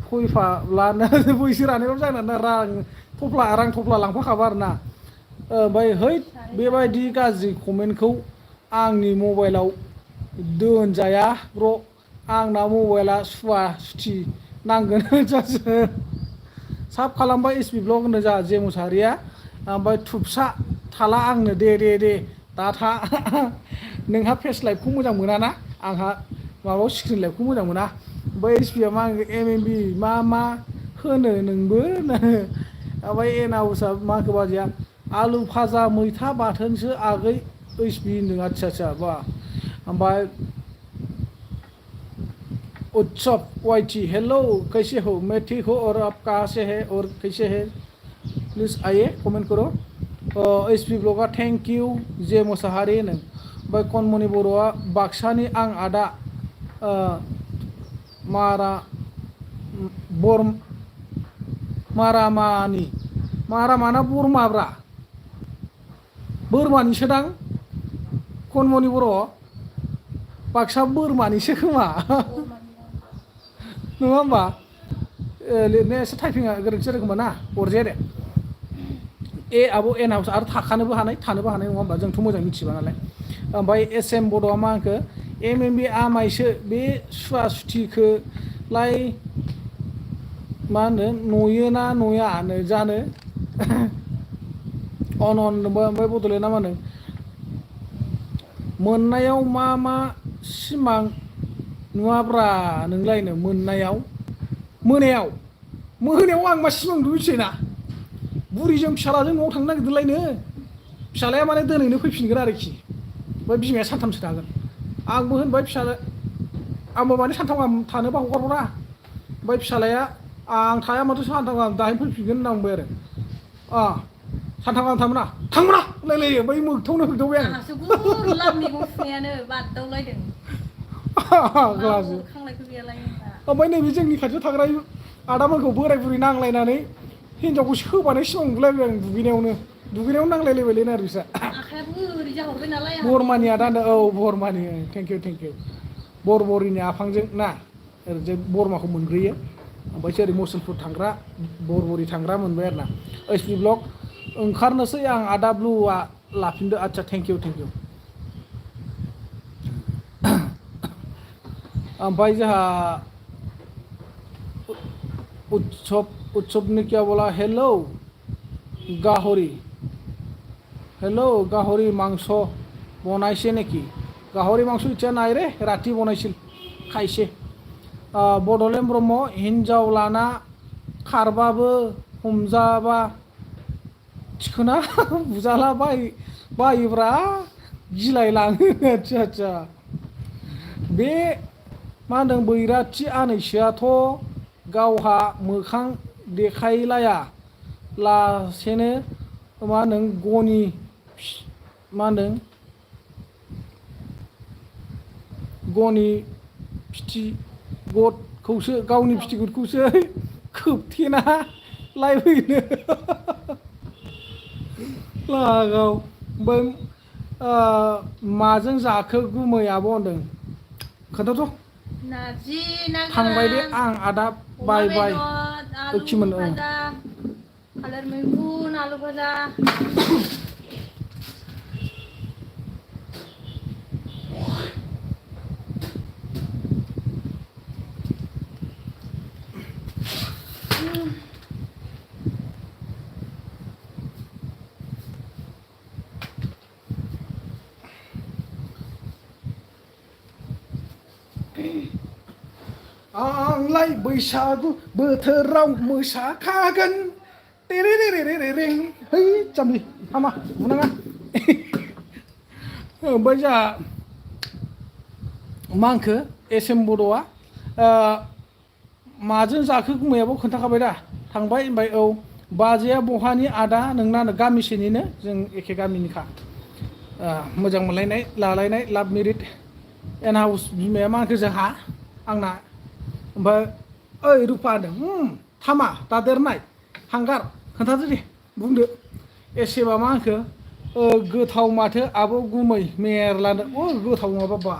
फैफाब्लानो बैसो रानायबाबो जागोन ना रां थफ्ला लांफाखाबा आरो ना ओमफ्राय है बेबायदि गाज्रि कमेन्टखौ आंनि मबाइलाव दोनजाया ब्र आंना मबाइला सुवा सुथि नांगोन साब खालामबाय एस पि ब्लग होनो जा जे मुसाहारिया ओमफ्राय थुबसा थाला आंनो दे दा था नोंहा फेस लाइभखौ मोजां मोना ना आंहा माबायाव स्क्रिन लाइभखौ मोजां मोना ओमफ्राय एस पिआ मा एमएमबि मा होनो नोंबो ओमफ्राय एन हाउसआ मा होनखो बाजैया आलु भाजा मैथा बाथोनसो आगै ओइस पि होनदों आदसा बा ओमफ्राय उत्सव वाइटी हेलो कैसे हो मैं ठीक हो और आप कहाँ से है और कैसे है प्लीज़ आइए कमेंट करो एस पि ब्लगा थैंक यू जे मुसाहारि होनो ओमफ्राय कनमनि बर'आ बाक्सानि आं आदा मारामाना बरमाब्रा बोरमानिसोदां कनमनि बर' बाक्सा बोरमानिसो खोमा नङा होमबा लिरनाया एसे टाइपिंआ गोरोन्थि जादों खोमा ना अरजाया दे आब' एन हाउस आरो थानोबो हानाय नङा होमबा जोंथ' मोजां मिथिबा नालाय ओमफ्राय एस एम बड'आ मा होनखो एमएमबि आमायसो बे सुवा सुथिखौलाय मा होनो नयोना नयानो जानो ओमफ्राय बड'लेण्डआ मा होनो मोननायाव मा सिमां नुवाब्रा नोंलायनो मोनायाव आं मा सिमां नुयो मिथियोना बुरिजों फिसालाजों न'आव थांनो नागिरदोंलायनो फिसालाया माने दोनैनो फैफिनगोन आरोखि ओमफ्राय बिमाया सानथामसो थागोन आंबो होनबाय फिसाला आंबो माने सानथाम गाहाम थानोबा हगारहरा ओमफ्राय फिसालाया आं थाया माथो सानथाम गाहाम दाहाय फैफिनगोन होनना बुंबाय आरो सानथाम गाहाम थांमोना होनलायलायो ओमफ्राय मोगथावनो होगदावबाय आं आंहासो गुरला मैगं सुनायानो बादावलायदों ग्लासो खांलायखौ गैयालाय ओमफ्राय नैबे जोंनि खाथियाव थाग्रा आदामोनखौ बोराय बुरि नांलायनानै हिनजावखौ सोबानाय सिमां नुलायबाय आं दुगैनायावनो नांलायलायबायलै आरो बिस्रा आखायाबो ओरै जाहरबाय नालाय बरमानि आदा औ बरमानि थेंक इउ बरबरिनि आफांजों ना ओरैजाय बरमाखौ मोनग्रोयो ओमफ्रायसो ओरै मुसलपुर थांग्रा बरबरि थांग्रा मोनबाय आरो ना ओइस पि ब्लक ओंखारनोसै आं आदा ब्लुआ लाफिनदो आदसा थेंक इउ ओमफ्राय जोंहा उत्सबनि क्या बोला हेलौ गाहरि मांस बनायसे नेকি गाहरि मांस इच्छा नाय रे राति बनायছিল खायसे बडलेण्ड ब्रह्म हिनजाव लाना खारबाबो हमजाबा थिखोना बुजाला बायोब्रा गिलाय लाङो आदसा बे मा होनदों बैराथि आनैसोआथ' गावहा मोखां देखायलाया लासेनो मा होनदों गनि मा होनदों गनि फिथिगतखौसो गावनि फिथिगतखौसो खोबथेना लायफैनो लागाव ओमफ्राय माजों जाखो गुमै आब' होनदों खोन्थाथ' नारजि ना थांबाय दे आं आदा बाय ओखिमोन थालिर मैखुन आलु भाजा आंलाय बैसागु बोथोराव मोसाखागोन टेरेरेरेरेरें है जाम्बि हामा बुनाङा ओमफ्राय जोंहा मा होनखो एस एम बड'आ माजों जाखो गुमैयाबो खोन्थाखाबाय दा थांबाय होनबाय औ बाजैया बहानि आदा नोंना गामिसेनिनो जों एखे गामिनिखा मोजां मोनलायनाय लालायनाय लाभ मेरिट एन हाउस बिमाया मा होनखो जोंहा आंना ओमफ्राय ओइ रुपा होनदों थामा दादेरनाय हांगार खोन्थादो दे बुंदो एसेबा मा होनखो गोथाव माथो आब' गुमै मेरलानो गोथाव नङाबा बा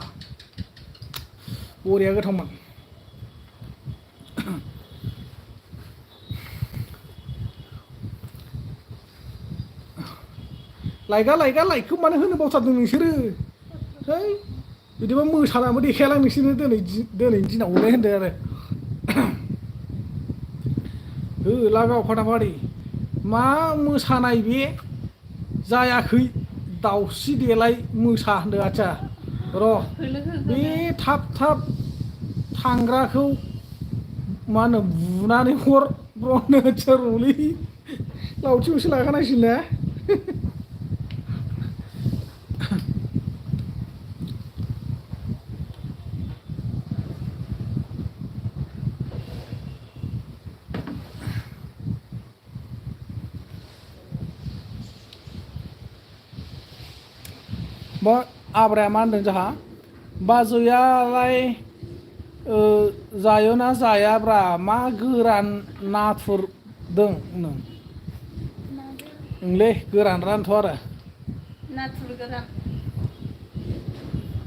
बरिया गोथावमोन लाइकखौ मानो होनो बावथारदों नोंसोरो है बिदिबा मोसानाबो देखायालां नोंसोरो दिनैनि दिनावलाय होनदों आरो लागाव फाटाफारि मा मोसानाय बे जायाखै दाउस्रि देलाय मोसा होनदों आदसा र' बे थाब थांग्राखौ मा होनो बुनानै हर ब्रनो रलै लावथिखौसो लाखानांसिगोन ना आब्राया मा होनदों जोंहा बाजैयालाय जायोना जायाब्रा मा गोरान नाथुरदों नोंलै गोरान रानथ' आरो नाथुर गोरान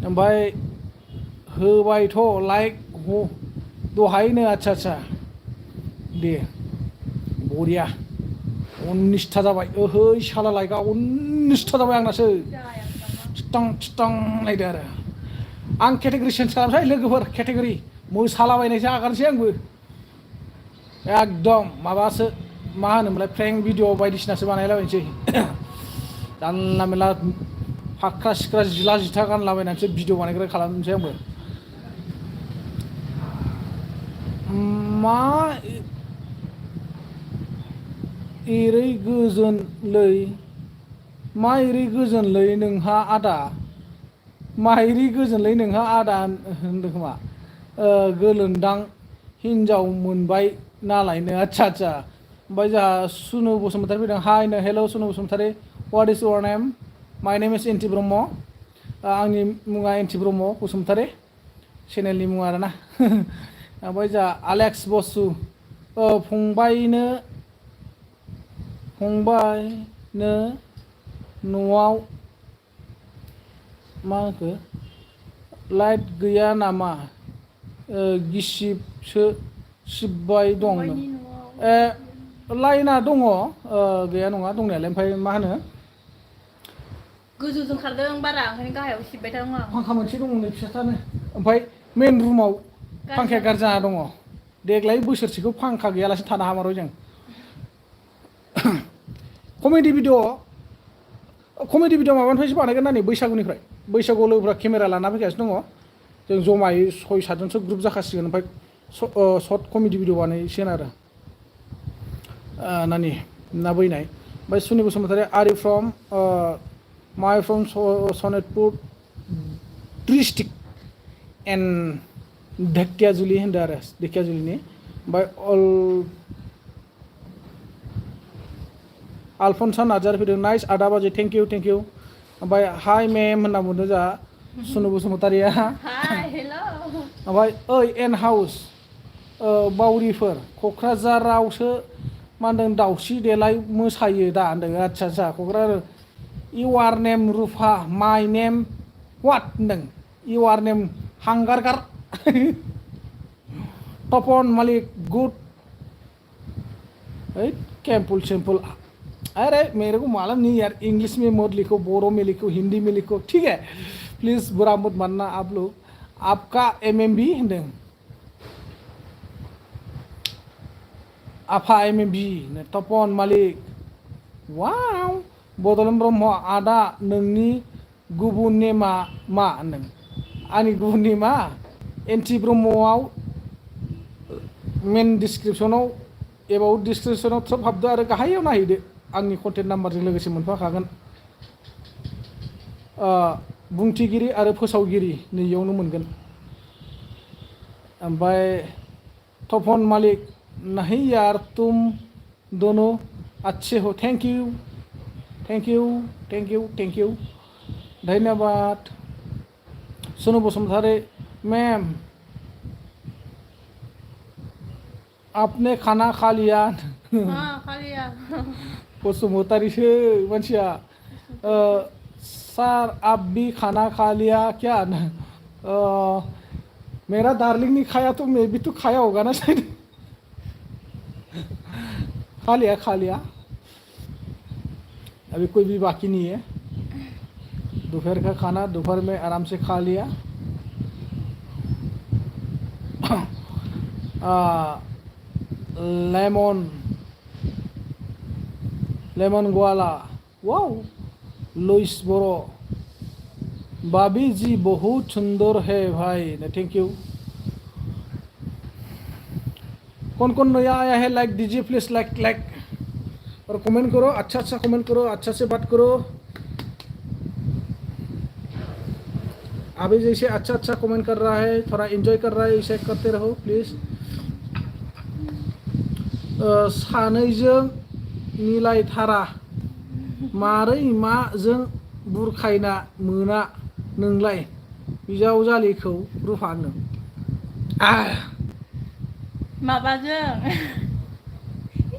ओमफ्राय होबायथ' लाइक दहायनो आदसा दे बरिया 19था जाबाय ओहै साला लाइकआ 19था जाबाय आंनासो चिटं नायदो आरो आं केटेगरि चेन्ज खालामसै लोगोफोर केटेगरि मोसालाबायनायसो आगारसै आंबो एकदम माबासो मा होनोमोनलाय प्रेंक भिडिअ बायदिसिनासो बानायलाबायनोसै जानला मेनला फाख्रा सिख्रा जिला जिथा गानलाबायनानैसो भिडिअ बानायग्रा खालामनोसै आंबो मा एरै गोजोनलै मा एरै गोजोनलै नोंहा आदा मा एरै गोजोनलै नोंहा आदा होनदों खोमा गोलोन्दां हिन्जाव मोनबाय नालायनो आच्छा आच्छा ओमफ्राय जोंहा सुनु बसुमतारी फैदों हाय नो हेल' सुनु बसुमतारी व्हाट इज योर नेम माय नेम इज एन्टि ब्रह्म आंनि मुङा एन्टि ब्रह्म बसुमतारी चेनेलनि मुङा आरोना ओमफ्राय जोंहा आलेक्स बसु फंबायनो न'आव मा होनखो लाइट गैया नामा गिसिबसो सिबबाय दं लाइना दङ गैया नङा दंनायालाय ओमफ्राय मा होनो गोजौजों खारदों बारा ओंखायनो गाहायाव सिबबाय दं आं फांखा मोनसे दङ नै फिसाथारनो ओमफ्राय मेन रुमाव फांखाया गाज्रि जाना दङ देग्लाय बोसोरसेखौ फांखा गैयालासे थानो हामारो जों कमेडि भिडिअ माबानिफ्रायसो बानायगोन ना नै बैसागुनिफ्राय बैसागुआव लोगोफ्रा केमेरा लाना फैगासिनो दङ जों जमायै 6-7 जनसो ग्रुप जाखासिगोन ओमफ्राय सर्ट कमेडि भिडिअ बानायसिगोन आरो नानि ना बैनाय ओमफ्राय सुनि बसुमतारी आर इउ फ्रम माय from Sonitpur district and Dhekiajuli होनदों आरो धेकियाजुलिनि ओमफ्राय आलफनसा नार्जारी फैदों नाइस आदा बाजै थेंक इउ ओमफ्राय हाय मेम होनना बुंदों जोंहा सुनु बसुमतारिया ओमफ्राय ओइ एन हाउस बावरिफोर क'क्राझारावसो मा होनदों दाउस्रि देलाय मोसायो दा होनदों आच्छा आच्छा क'क्राझार इउआर नेम रुफा माय नेम वाट होनदों इउआर नेम हांगारगार तपन मालिक गुड कैंपुल सैंपुल अरे मेरे को मालूम नहीं यार इंग्लिश में मत लिखो बोरो में लिखो हिंदी में लिखो ठीक है प्लीज़ बुरा मत मानना आप लोग आपका MMB होनदों आफा MMB तपन मालिक वाव बड'लेण्ड ब्रह्म आदा नोंनि गुबुन नेमा मा होनदों आंनि गुबुन नेमा एन्टि ब्रह्मआव मेन डिसक्रिपसनाव एबाउट डिसक्रिपसनाव थ्रोब हाबदो आरो गाहायाव नायहैदो आंनि कन्टेक्ट नाम्बारजों लोगोसे मोनफाखागोन बुंथिगिरि आरो फोसावगिरि नैयावनो मोनगोन ओमफ्राय तपन मालिक नहीं यार तुम दोनों अच्छे हो थैंक यू धन्यवाद सुनु बसुमतारी मैम आपने खाना खा लिया हाँ खा लिया बसुमतारी से मानसिया सर आप भी खाना खा लिया क्या मेरा डार्लिंग नहीं खाया तो मैं भी तो खाया होगा ना शायद खा लिया अभी कोई भी बाकी नहीं है दोपहर का खाना दोपहर में आराम से खा लिया लेमन ग्वाला वाओ लुइस बोरो भाभी जी बहुत सुंदर है भाई थैंक यू कौन नया आया है लाइक दीजिए प्लीज लाइक और कमेंट करो अच्छा कमेंट करो अच्छा से बात करो अभी जैसे अच्छा कमेंट कर रहा है थोड़ा एंजॉय कर रहा है इसे करते रहो प्लीज सानैजों मिलायथारा मारै माजों बुरखायना मोना नोंलाय बिजावजालिखौ रुफा होनदों माबाजों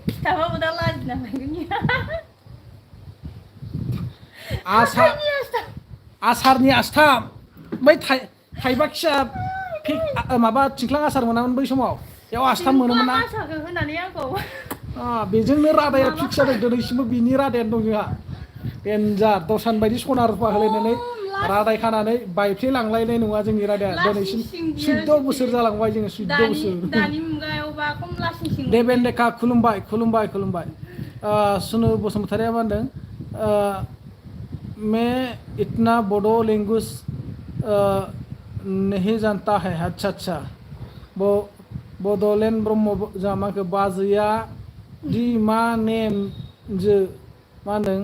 खिथाबाबो दा लाजिना मोनगोन आसारनि आस्थाम बै थाइबा खिया माबा थिंख्लां आसार मोनामोन बै समाव बेयाव आस्थाम मोनोमोन ना आसारखौ होनानै आंखौ बेजोंनो रादाया फिक्स जादों दिनैसिमबो बिनि रादायानो दं जोंहा डेन्जार दस्रानि बायदि सना रुफा होलायनानै रादाय खानानै बायफ्लेलांलायनाय नङा जोंनि रादाया दिनैसिम 14 बोसोर जालांबाय जोङो 14 बोसोर दानि मुगायावबा खम लासिंसिं देबेन देखा खुलुमबाय सुनु बसुमतारिया मा होनदों मैं इतना बोडो लैंग्वेज नहीं जानता है अच्छा बड'लेण्ड ब्रह्म जामाखौ बाजैया दि मा नेम जो मा होनदों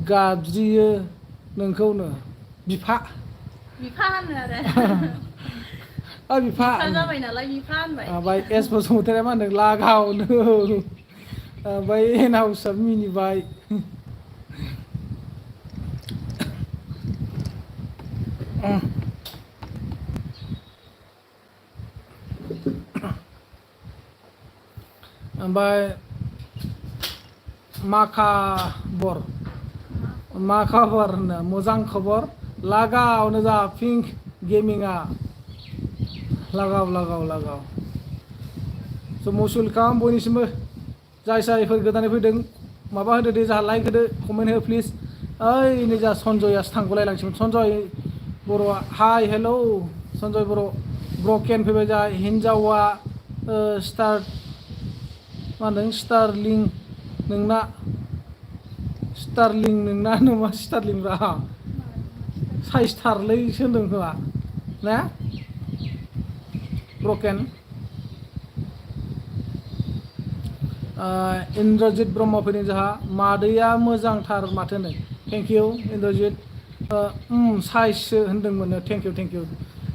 गाबज्रियो नोंखौनो बिफा बिफा होनो आरो बिफा बिफा जाबाय नालाय बिफा होनबाय ओमफ्राय एस बसुमतारिया मा होनदों लागावनो ओमफ्राय एनाउसा मिनिबाय ओमफ्राय मा खबर होनो मोजां खबर लागावनो जा पिंक गेमिंआ लागाव स' मस्ट वेलकाम बयनिसिमबो जायफोर गोदानै फैदों माबा होदो दे जाहा लाइक होदो कमेन्ट हो प्लिज ओइ नै जा सन्जयासो थांगलायलांसिगोन सन्जय बर'आ हाय हेलौ सन्जय बर' ब्रकेन फैबाय जा हिन्जावा मा होनदों स्टारलिं नोंना मा स्टारलिं रा साइसथारलैसो होनदों खोमा ना ब्रकेन इन्द्रजित ब्रह्म फैदों जोंहा मादैया मोजांथार माथो नै थेंक इउ इन्द्रजित साइजसो होनदोंमोन थेंक इउ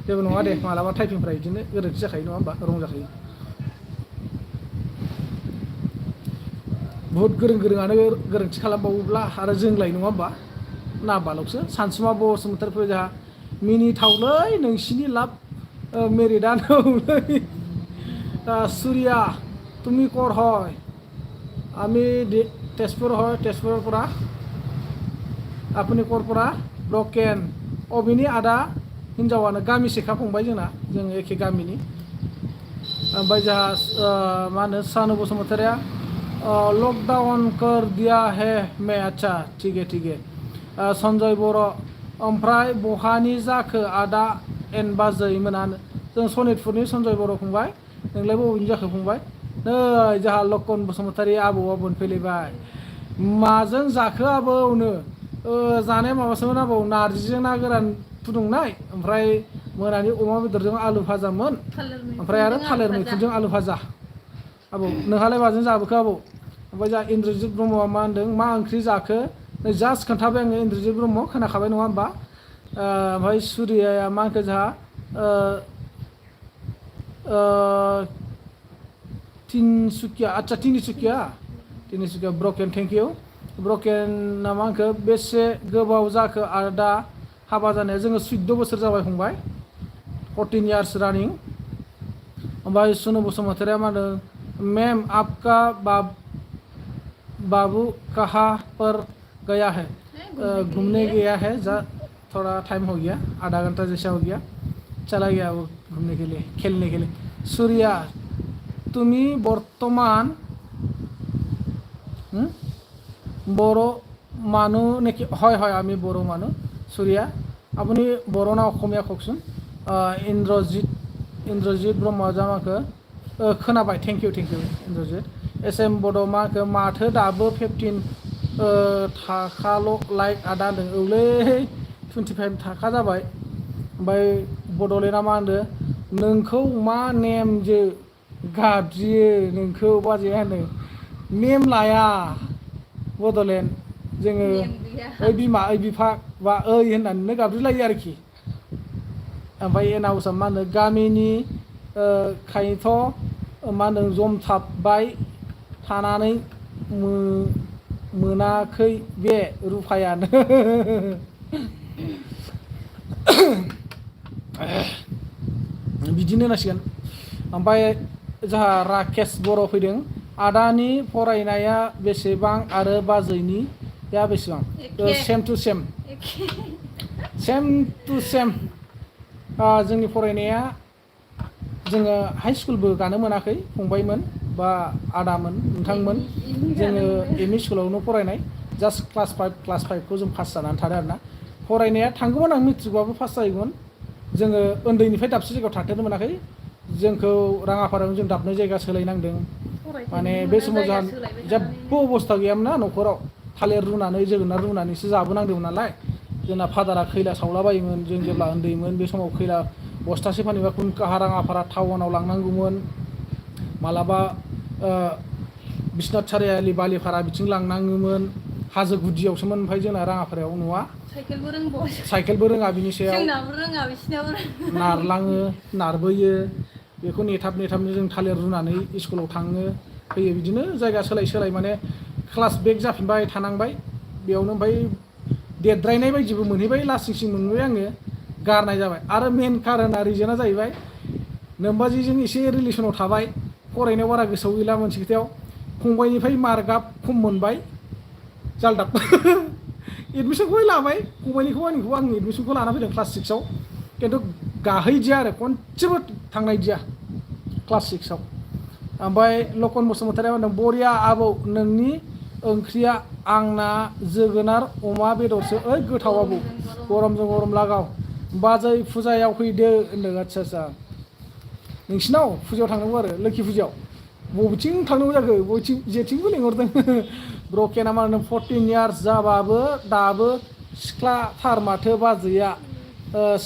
जेबो नङा दे मालाबा टाइपिंफ्रा बिदिनो गोरोन्थि जाखायो नङा होमबा रं जाखायो बुहुत गोरोङानो गोरोन्थि खालामबावोब्ला आरो जोंलाय नङा होमबा नाबालकसो सानसुमा बसुमतारी फैबाय जोंहा मिनिथावलै नोंसिनि लाभ मेरिटआनोलै सूर्या তুমি ক'ৰ হয় আমি তেজপুৰ হয় তেজপুৰৰ পৰা আপুনি ক'ৰ পৰা ब्रकेन अबेनि आदा हिन्जावानो गामिसेखा फंबाय जोंना जों एखे गामिनि ओमफ्राय जोंहा मा होनो सानु बसुमतारिया लकडाउन कर दिया है मैं अच्छा ठीक है सन्जय बर' ओमफ्राय बहानि जाखो आदा एन बाजै मोनानो जों सनितपुरनि सन्जय बर' फंबाय नोंलाय बबेनि जाखो फंबाय नै जोंहा लकन बसुमतारी आबौआ बोनफैलायबाय माजों जाखो आबौनो जानाया माबासोमोन आबौ नारजिजों ना गोरान फुदुंनाय ओमफ्राय मोनानि अमा बेदरजों आलु भाजामोन ओमफ्राय आरो थालिर मैखुनजों आलु भाजा आबौ नोंहालाय माजों जाबोखो आबौ ओमफ्राय जोंहा इन्द्रजित ब्रह्मआ मा होनदों मा ओंख्रि जाखो नै जास्ट खोन्थाबाय आङो इन्द्रजित ब्रह्म खोनाखाबाय नङा होमबा ओमफ्राय सुरियाया मा होनखो जोंहा तिनसुकिया आच्छा तिनसुकिया ब्रकेन थेंक इउ ब्रकेना मा होनखो बेसे गोबाव जाखो आदा हाबा जानाया जोङो 14 बोसोर जाबाय फंबाय 14 इयार्स रानिं ओमफ्राय सुनु बसुमतारिया मा होनदों मैम आपका बाबू कहाँ पर गया है घूमने गया है थोड़ा टाइम हो गया आधा घंटा जैसा हो गया चला गया वो घूमने के लिए खेलने के लिए सूर्या তুমি বর্তমান বড় মানুহ নেকি হয় আমি বড় মানুহ सूर्या আপুনি বড় না অসমীয়া কওকচোন इन्द्रजित ब्रह्मआ जामाखो खोनाबाय thank you Indrajit S M बड' माखो माथो दाबो 15 थाखाल' लाइक आदा होनदों औलै 25 थाखा जाबाय ओमफ्राय बड'लेण्डआ मा होनदों नोंखौ मा नेमजों गाबज्रियो नोंखौ बाजैया होनो नेम लाया बड'लेण्ड जोङो ओइ बिमा ओइ बिफा बा ओइ होननानैनो गाबज्रिलायो आरोखि ओमफ्राय एनाउसा मा होनो गामिनि खायथ' मा होनो जमथाबबाय थानानै मोनाखै बे रुफायानो बिदिनो होनांसिगोन ओमफ्राय जोंहा राकेश बर' फैदों आदानि फरायनाया बेसेबां आरो बाजैनिया बेसेबां सेम टु सेम जोंनि फरायनाया जोङो हाइ स्कुलबो गानो मोनाखै फंबायमोन बा आदामोन नोंथांमोन जोङो एमइ स्कुलावनो फरायनाय जास्ट क्लास 5 खौ जों पास जानानै थादों आरोना फरायनाया थांगौमोन आं मेट्रिकबाबो पास जायोमोन जोङो उन्दैनिफ्राय दाबसे जायगायाव थाथेरनो मोनाखै जोंखौ राङापारायाव जों दाबनै जायगा सोलायनांदों माने बे समाव जोंहा जेबो अबस्था गैयामोन ना न'खराव थालिर रुनानै जोगोनार रुनानैसो जाबोनांदोंमोन नालाय जोंना फादारा खैला सावलाबायोमोन जों जेब्ला उन्दैमोन बे समाव खैला बस्थासे फानोबा कुनकाहा राङापारा टाउनाव लांनांगौमोन मालाबा बिस्नाथ सारियालि बालिपारा बिथिं लांनाङोमोन हाजो गुदियावसोमोन ओमफ्राय जोंना राङापारायाव न'आ साइकेलबो रोंबावो साइकेलबो रोङा बिनि सायाव जोंनाबो रोङा बिसिनाबो नारलाङो नारबोयो बेखौ नेथाबनो जों थालिर रुनानै स्कुलाव थाङो फैयो बिदिनो जायगा सोलाय माने क्लास बेक जाफिनबाय थानांबाय बेयावनो ओमफ्राय देरद्रायनाय बायदिबो मोनहैबाय लासिंसिं मोनबाय आङो गारनाय जाबाय आरो मेन कारना रिजोना जाहैबाय नोमबाजिजों एसे रिलेसनाव थाबाय फरायनायाव बारा गोसोआव गैला मोनसे खोथायाव फंबायनिफ्राय मार्कआ खम मोनबाय जालदाब एडमिसनखौहाय लाबाय फंबायनिखौ आंनिखौ आं एडमिसनखौ लाना फैदों क्लास 6आव खिन्थु गाहैदिया आरो खनसेबो थांनायदिया क्लास 6आव ओमफ्राय लकन बसुमतारिया होनदों बरिया आबौ नोंनि ओंख्रिया आंना जोगोनार अमा बेदरसो ओइ गोथाव आबौ गरमजों गरम लागाव बाजै फुजायाव फैदो होनदों आदसा नोंसिनाव फुजायाव थांनांगौ आरो लोखि फुजायाव बबेथिं थांनांगौ जाखो बबेथिं जेथिंबो लेंहरदों ब्रकेना मा होनो 14 इयार्स जाबाबो दाबो सिख्लाथार माथो बाजैया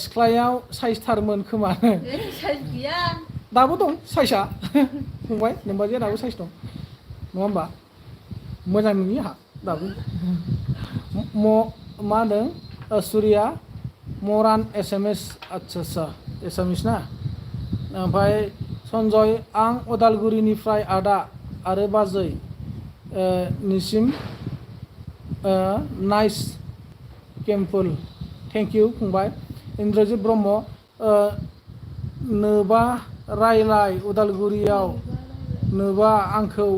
सिख्लायाव साइसथारमोन खोमा साइज गैया दाबो दं साइसआ फंबाय नोमबाजिया दाबो साइस दं नङा होमबा मोजां नुयो आंहा दाबो मा होनदों सुरिया मरान SMS आदसा एसामिस ना ओमफ्राय सन्जय आं उदालगुरिनिफ्राय आदा आरो बाजै निसिम नाइस केम्पोल थेंक इउ फंबाय इन्द्रजित ब्रह्म नोबा रायलाय उदालगुरियाव नोबा आंखौ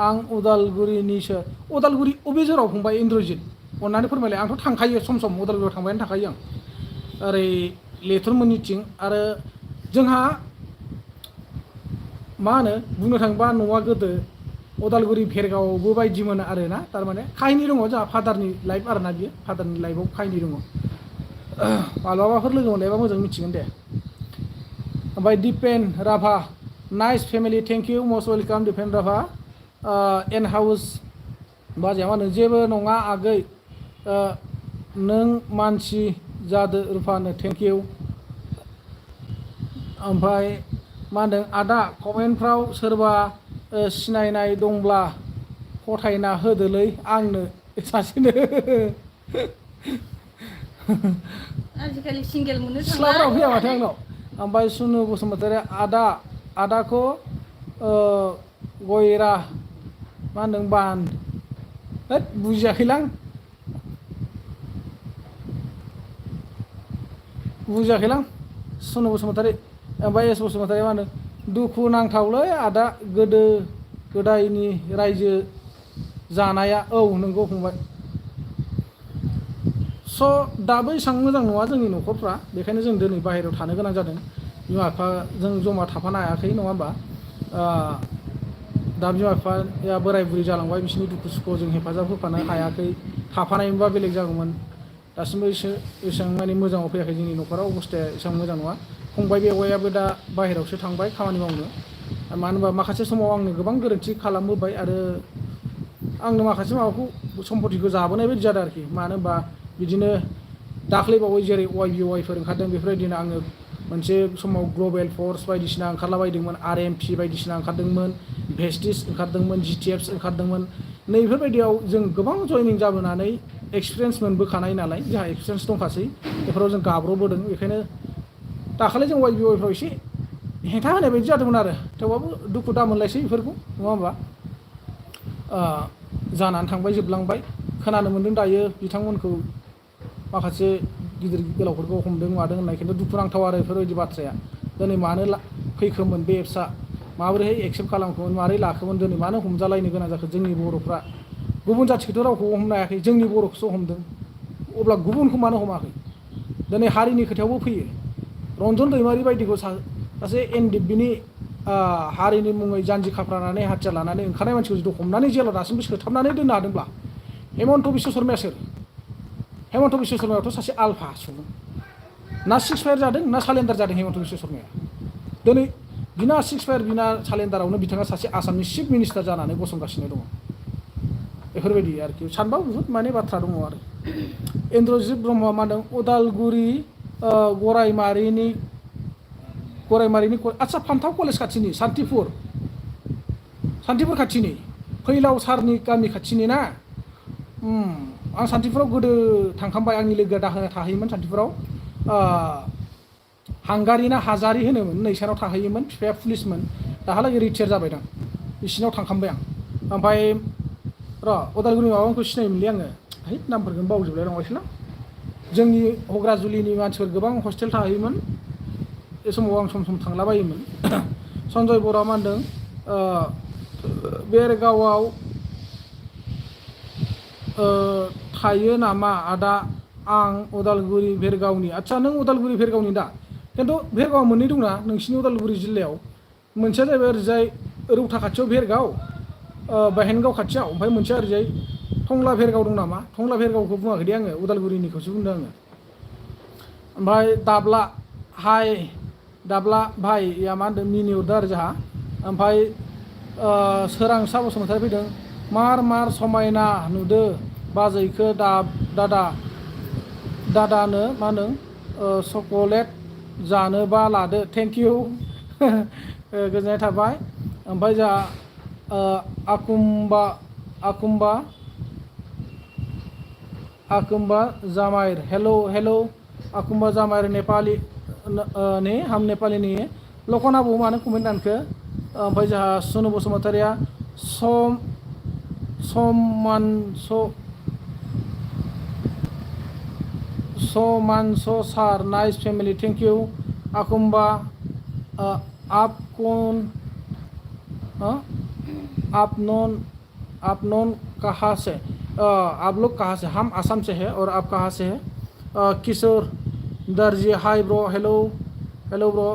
आं उदालगुरिनिसो उदालगुरि अबे जेराव फंबाय इन्द्रजित अननानै फोरमायलाय आंथ' थांखायो सम उदालगुरियाव थांबायानो थाखायो आं ओरै लेथुरमोननिथिं आरो जोंहा मा होनो बुंनो थाङोबा न'आ गोदो उदालगुरि भेरगावबो बायदिमोन आरोना थारमाने काहिनि दङ जोंहा फादारनि लाइफ आरोना बियो फादारनि लाइफआव काहिनि दङ माब्लाबाफोर लोगो मोनलायबा मोजां मिथिगोन दे ओमफ्राय Dipen Rabha nice family thank you most welcome Dipen Rabha in house बाजैया मा होनो जेबो नङा आगै नों मानसि जादो रुफानो थेंक इउ ओमफ्राय मा होनदों आदा कमेन्टफ्राव सोरबा सिनायनाय दंब्ला फथायना होदोलै आंनो सासेनो आजिखालि सिंगेल मोननो थांला सिख्लाफ्रा फैया माथो आंनाव ओमफ्राय सुनु बसुमतारी आदाखौ गयरा मा होनदों बान होद बुजियाखैलां सुनु बसुमतारी ओमफ्राय एस बसुमतारी मा होनो दुखु नांथावलै आदा गोदो गोदायनि रायजो जानाया औ नंगौ फंबाय स' दाबो एसेबां मोजां नङा जोंनि न'खरफ्रा बेखायनो जों दिनै बाहेरायाव थानो गोनां जादों बिमा बिफाजों जमा थाफानो हायाखै नङा होमबा दा बिमा बिफाया बोराय बुरि जालांबाय बिसोरनि दुखु सुखुआव जों हेफाजाब होफानो हायाखै थाफानायमोनबा बेलेग जागौमोन दासिमबो एसेबां माने मोजाङाव फैयाखै जोंनि न'खराव अबस्थाया एसेबां मोजां नङा फंबाय बेवायाबो दा बाहेरायावसो थांबाय खामानि मावनो मानो होनबा माखासे समाव आंनो गोबां गोरोन्थि खालामबोबाय आरो आंनो माखासे माबाखौ सम्पतिखौ जाबोनाय बायदि जादों आरोखि मानो होनबा बिदिनो दाख्लैबावै जेरै YBYफोर ओंखारदों बेफोरबायदिनो आङो मोनसे समाव ग्लबेल फर्स बायदिसिना ओंखारलाबायदोंमोन RMP बायदिसिना ओंखारदोंमोन भेस्टिस ओंखारदोंमोन GTFs ओंखारदोंमन नैफोरबायदियाव जों गोबां जयनिं जाबोनानै एक्सपिरियेन्स मोनबोखानाय नालाय जोंहा एक्सपिरियेन्स दंखासै बेफोराव जों गाब्रबोदों बेखायनो दाखालि जों YBYफ्राव एसे हेंथा होनाय बायदि जादोंमोन आरो थेवबाबो दुखु दा मोनलायसै बेफोरखौ नङा होमबा जानानै थांबाय जोबलांबाय खोनानो मोन्दों दायो बिथांमोनखौ माखासे गिदिर गोलावफोरखौ हमदों मादों होननाय खिन्थु दुखु नांथाव आरो बेफोरबायदि बाथ्राया दिनै मानो फैखोमोन बे एप्सआ माबोरैहाय एक्सेप्ट खालामखोमोन माबोरै लाखोमोन दिनै मानो हमजालायनो गोनां जाखो जोंनि बर'फ्रा गुबुन जाथिखौथ' रावखौबो हमनो हायाखै जोंनि बर'खौसो हमदों अब्ला गुबुनखौ मानो हमाखै दिनै हारिनि खोथायावबो फैयो रन्जन दैमारि बायदिखौ सासे एनडिएफबिनि हारिनि मुङै जानजि खाफ्रानानै हाथियार लानानै ओंखारनाय मानसिखौ जुदि हमनानै जेलाव दासिमबो सोथाबनानै दोननो हादोंब्ला हेमन्त बिश्व शर्माया सोर हेमन्त बिश्व शर्मायाथ' सासे आलफा सुबुं ना 6 फायार जादों ना सालेन्डार जादों हेमन्त बिश्व शर्माया दिनै बिना 6 फायार बिना सालेन्डारावनो बिथाङा सासे आसामनि चिफ मिनिस्टार जानानै गसंगासिनो दङ बेफोरबायदि आरोखि सानबा बुहुत माने बाथ्रा दङ आरो इन्द्रजित ब्रह्मआ मा होनदों उदालगुरि गरायमारिनि आदसा फान्थाव कलेज खाथिनि सान्तिपुर खाथिनि फैलाव सारनि गामि खाथिनि ना आं सान्तिपुराव गोदो थांखांबाय आंनि लोगोआ दाहोना थाहैयोमोन सान्तिपुराव हांगारि ना हाजारि होनोमोन नैसानाव थाहैयोमोन बिफाया पुलिसमोन दाहालागै रिटायार जाबाय दां बिसिनाव थांखांबाय आं ओमफ्राय उदालगुरि माबाखौ सिनायोमोनलै आङो है नामफोरखौनो बावजोबलाय लांबायसोना जोंनि हग्राजुलिनि मानसिफोर गोबां हस्टेल थाहैयोमोन बे समाव आं सम सम थांलाबायोमोन सन्जय बर'आ मा होनदों बेरगावआव थायो नामा आदा आं उदालगुरि भेरगावनि आच्छा नों उदालगुरि भेरगावनि दा खिन्थु भेरगावआ मोननै दंना नोंसिनि उदालगुरि जिल्लायाव मोनसेया जाहैबाय ओरैजाय रौता खाथियाव भेरगाव बाहेनगाव खाथियाव ओमफ्राय मोनसेया ओरैजाय टंला भेरगाव दं नामा टंला भेरगावखौ बुङाखै दे आङो उदालगुरिनिखौसो बुंदों आङो ओमफ्राय दाब्ला हाय दाब्ला भाइया मा होनदों मिनि हरदों आरो जोंहा ओमफ्राय सोरांसा बसुमतारी फैदों मार समायना नुदो बाजैखो दादानो मा होनदों चकलेट जानोबा लादो थेंक इउ गोजोननाय थाबाय ओमफ्राय जोंहा आकुम्बा जामायर हेलो आकुम्बा जामायर नेपाली ने हम नेपाली नहीं है लखना बहु मानो कमेन्ट दानखो ओमफ्राय जोंहा सुनु बसुमतारिया सोमानसो सार नाइस फैमिली थैंक यू आकुम्बा आप नोन कहाँ से आप लोग कहाँ से हम असम से है और आप कहाँ से है Kishor Darji hi bro hello bro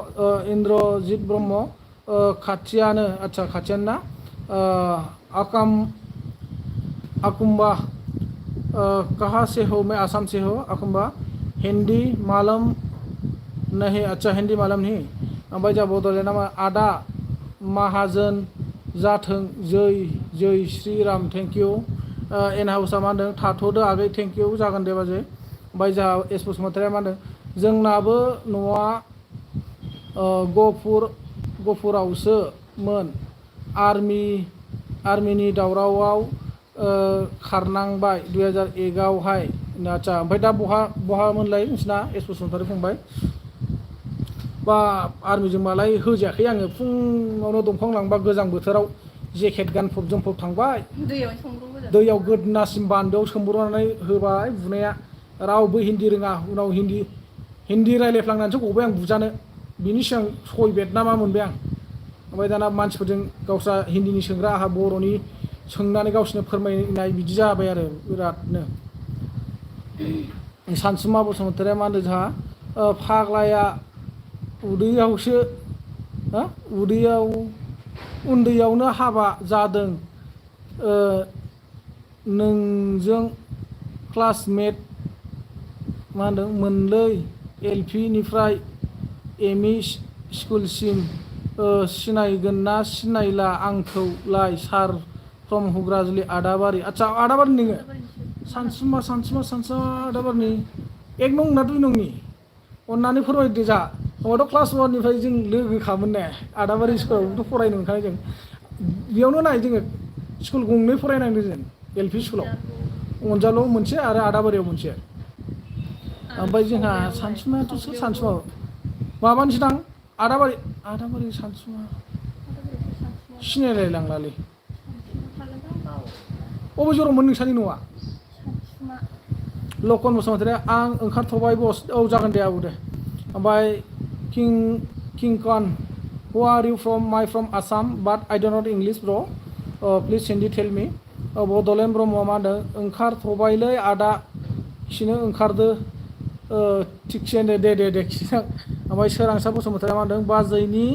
Indrajit Brahma खाथियानो अच्छा खाथियानो ना आकुम्बा कहाँ से हो मैं आसाम से हो आकुम्बा हिंदी मालूम नहीं अच्छा हिंदी मालूम नहीं ओमफ्राय जा बड'लेण्ड नामा आदा माहाजोन जाथों जय श्रीराम थेंक इउ एन हाउसआ मा होनदों थाथ'दो आगै थेंक इउ जागोन दे बाजै ओमफ्राय जोंहा एस बसुमतारिया मा होनदों जोंनाबो न'आ गहपुरावसोमोन आर्मिनि दावरावआव खारनांबाय 2001 आवहाय आच्छा ओमफ्राय दा बहा मोनलाय नोंसिना एस बसुमतारी फंबाय बा आर्मिजों मालाय होजायाखै आङो फुङावनो दंफां लांबा गोजां बोथोराव जेकेट गानफब जोमफब थांबाय दैयाव गोदोनासिम बान्दोआव सोमब्रनानै होबाय बुनाया रावबो हिन्दी रोङा उनाव हिन्दी रायज्लायफ्लांनानैसो गबाय आं बुजानो बिनि सिगां 6 बेद ना मा मोनबाय आं ओमफ्राय दाना मानसिफोरजों गावस्रा हिन्दीनि सोंग्रा आंहा बर'नि सोंनानै गावसोरनो फोरमायनाय बिदि जाबाय आरो बिरादनो सानसुमा बसुमतारिया मा होनदों जोंहा फाग्लाया उन्दैयावनो हाबा जादों नोंजों क्लासमेट मा होनदों मोनलै LP निफ्राय ME स्कुलसिम सिनायगोन ना सिनायला आंखौलाय सार फ्रम हुग्राजुलि आदाबारि आच्छा आदाबारि नोङो सानसुमा आदाबारिनि 1 नं ना 2 नंनि अन्नानै फोरमायदो जा नङाथ' क्लास 1 निफ्राय जों लोगोखामोन ने आदाबारि स्कुलावथ' फरायनो मोनखानाय जों बेयावनो नाय जोङो स्कुल गंनै फरायनांदों जों LP स्कुलाव अनजालुआव मोनसे आरो आदाबारियाव मोनसे ओमफ्राय जोंहा सानसुमायाथ' सोर सानसुमा माबानिसो दां आदाबारि सानसुमा सिनायलाय लांलालै अबे जरावमोन नोंसानि न'आ लकन बसुमतारी आं ओंखारथ'बाय बस औ जागोन दे आबौ दे ओमफ्राय किंकन who are you from Assam but I don't know English bro please Hindi tell me Bodoland ब्रह्मआ मा होनदों ओंखारथ'बायलै आदा खिनो ओंखारदो थिगसे दे खिसां ओमफ्राय सोरांसा बसुमतारिया मा होनदों बाजैनि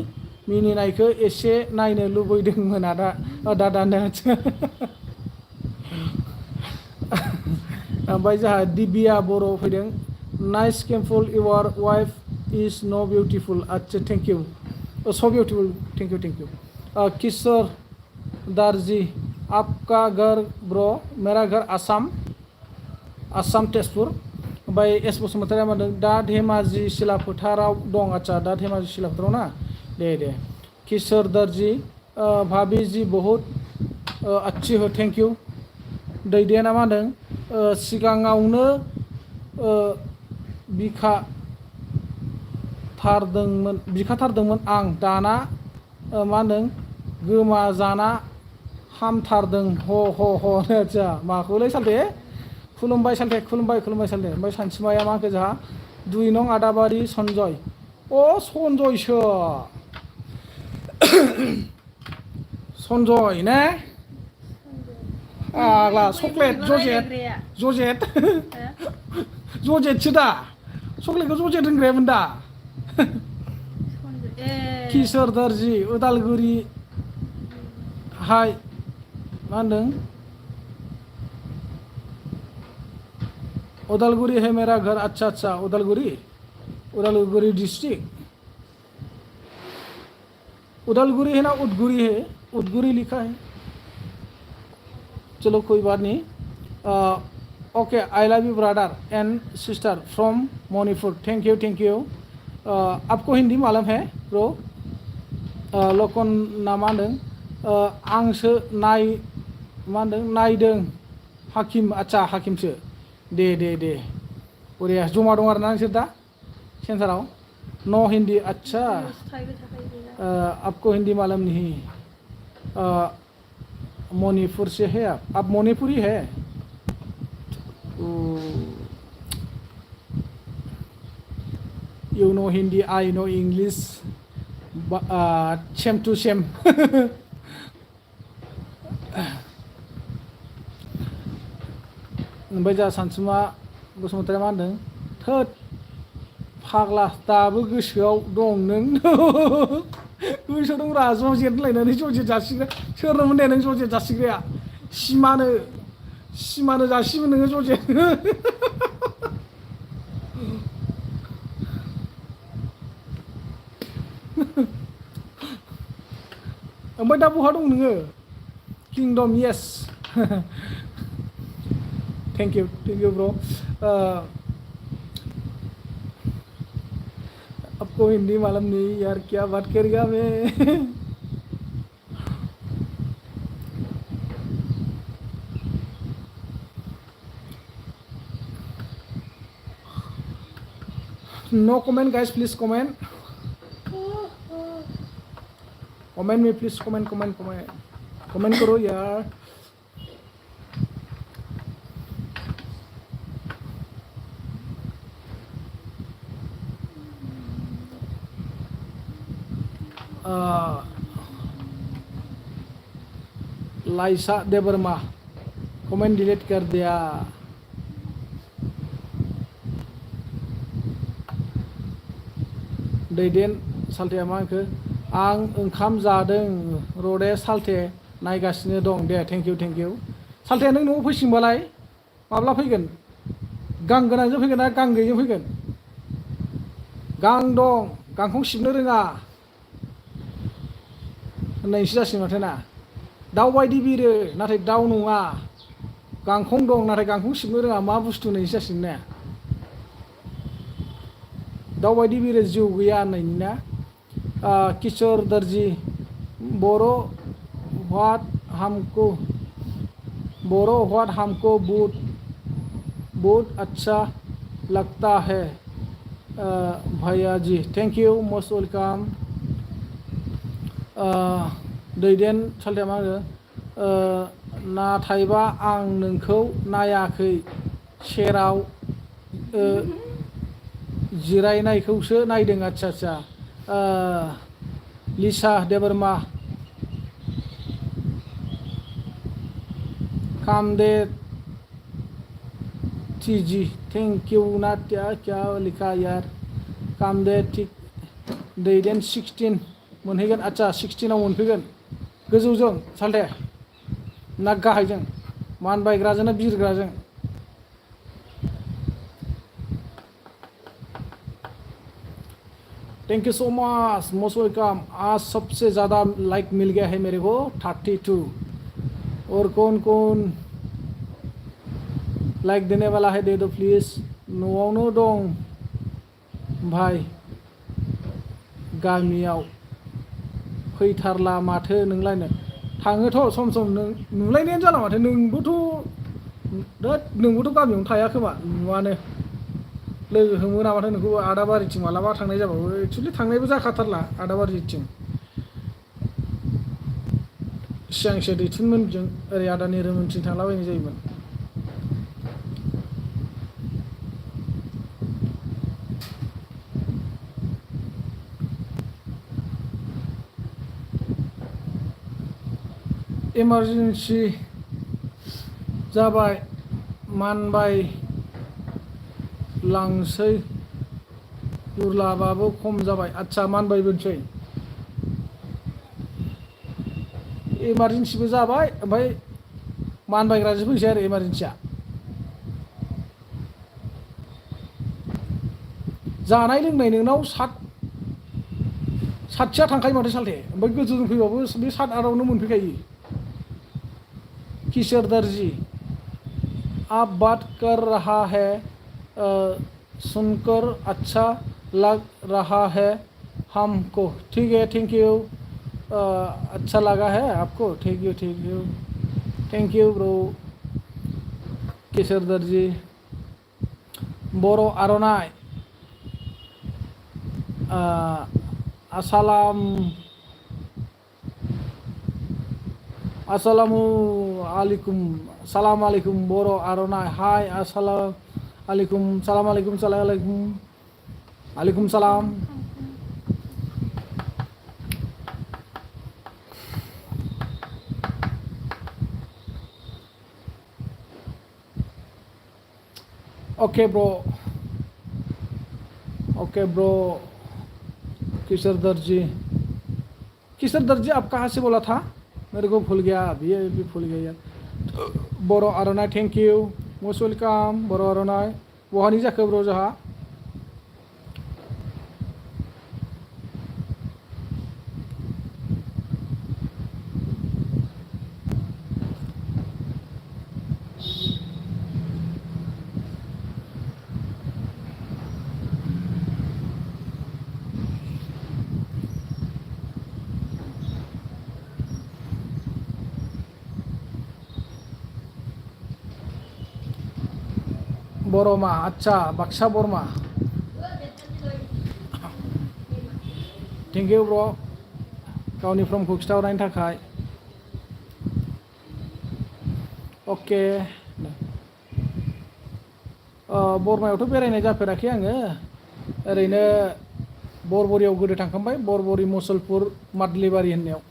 मिनिनायखौ एसे नायनो लुबैदोंमोन दादानो ओमफ्राय जोंहा दिबिया बर' फैदों नाइस केमफुल इउर वाइफ इज नो बिउटिफुल आच्छा थेंक इउ सो बिउटिफुल थेंक इउ किशोर दार्जी आपका घर ब्रो मेरा घर आसाम तेजपुर ओमफ्राय एस बसुमतारिया मा होनदों दा धेमाजि सिला फोथाराव दं आच्छा दा धेमाजि सिला फोथाराव ना दे किशोर दर्जी भाभी जी बहुत अच्छी हो थैंक यू दैदेना मा होनदों सिगाङावनो बिखाथारदोंमोन आं दाना मा होनदों गोमाजाना हामथारदों ह आदसा माखौलै सालथे खुलुमबाय सालथे खुलुमबाय सालथे ओमफ्राय सानसुमाया मा होनखो जोंहा 2 नं आदाबारि सनजय सनजयसो सनजय ने आग्ला चक्लेट जजेट जजेटसो दा चक्लेटखौ जजेट होनग्रायामोन दा किशोर दर्जी उदालगुरि हाय मा होनदों उदालगुरि है मेरा घर अच्छा उदालगुरि डिस्ट्रिक्ट उदालगुरि है ना उदगुरी है उदगुरी लिखा है चलो कोई बात नहीं okay I love you brother and sister from Manipur thank you आपको हिंदी मालूम है ब्रो लकन ना मा होनदों आंसो नायदों हाकिम अच्छा हाकिमसो दे बरिया जमा दं आरोना नोंसोर दा सेन्टाराव नो हिंदी अच्छा आपको हिंदी मालूम नहीं मणिपुर से है आप मणिपुरी है you know Hindi I know English same to same ओमफ्राय जा सानसुमा बसुमतारी मा होनदों थोद फाग्ला दाबो गोसोआव दं नों गोसोआव दं रा जजेट लायनानै जजेट जासिग्रा सोरनोमोन दे नों जजेट जासिग्राया सिमानो जासिगोन नोङो जजेट ओमफ्राय दा बहा दं नोङो kingdom yes thank you bro आपको हिंदी मालूम नहीं यार क्या बात करेगा मैं no comment guys please comment में प्लीज कमेंट करो यार लाइसा देवर्मा कमेंट डिलीट कर दिया दैदेन सालथेया मा होनखो आं ओंखाम जादों रडे सालथे नायगासिनो दं दे थैंक यू सालथेया नों न'आव फैसिंबालाय माब्ला फैगोन गां गोनांजों फैगोन ना गां गैयिजों फैगोन गां दं गांखं सिबनो रोङा होननायसो जासिगोन माथो ना दाउ बायदि बिरो नाथाय दाउ नङा गांखं दं नाथाय गांखं सिबनो रोङा मा बुस्थु होननायसो जासिगोन ना दाउ बायदि बिरो जिउ गैया होननायनि ना किशोर दर्जी बोरो व्हाट हमको बहुत अच्छा लगता है भैया जी थैंक यू मोस्ट वेलकम दैदेन सालथेया मा होनो नाथायबा आं नोंखौ नायाखै सेराव जिरायनायखौसो नायदों अच्छा लिसा देवर्मा कामदे टीजी थैंक यू ना क्या लिखा यार कामदे ठीक दैदेन 16 मोनहैगोन अच्छा 16आव मोनफैगोन गोजौजों सालथे ना गाहायजों मानबायग्राजों ना बिरग्राजों thank you so much most welcome आज सबसे ज़्यादा लाइक मिल गया है मेरे को 32 और कौन लाइक देने वाला है दे दो प्लीज़ न'आवनो दं भाई गामियाव फैथारला माथो नोंलायनो थाङोथ' सम सम नुलायनायानो जाला माथो नोंबोथ' गामियावनो थाया खोमा नुवानो लोगो हमो नामाथाय नोंखौ आदाबारिथिं मालाबा थांनाय जाबाबो एक्सुवेलि थांनायबो जाखाथारला आदाबारिथिं सिगांसो दैथुनमोनजों ओरै आदानि रोमोनथिं थांलाबायनाय जायोमोन इमारजेन्सि जाबाय मानबाय लांसै गुरलाबाबो खम जाबाय आच्छा मानबायबोनोसै इमारजेन्सिबो जाबाय ओमफ्राय मानबायग्रासो फैसै आरो इमारजेन्सिया जानाय लोंनाय नोंनाव साथिया थांखायो माथो सालथे ओमफ्राय गोजौजों फैबाबो बे 7-8आवनो मोनफैखायो किशोर दर्जी आप बात कर रहा है सुनकर अच्छा लग रहा है हमको ठीक है थैंक यू अच्छा लगा है आपको थैंक यू ब्रो किशोर दर्जी बर' आर'नाइ assalamu alaikum बर' आर'नाइ हाय assalamu alaikum salam okay bro Kishor Darji आप कहाँ से बोला था मेरे को भूल गया अभी भूल गया यार बर' आर'नाइ थैंक यू मोस्ट वेलकाम बर' आर'नाइ बहानि जाखो ब्र जोंहा बरमा अच्छा बाक्सा बरमा थैंक यू ब्र गावनि फ्रमखौ खिथाहरनायनि थाखाय अके बरमायावथ' बेरायनाय जाफेराखै आङो ओरैनो बरबरियाव गोदो थांखांबाय बरबरि मुसलपुर मादलिबारि होननायाव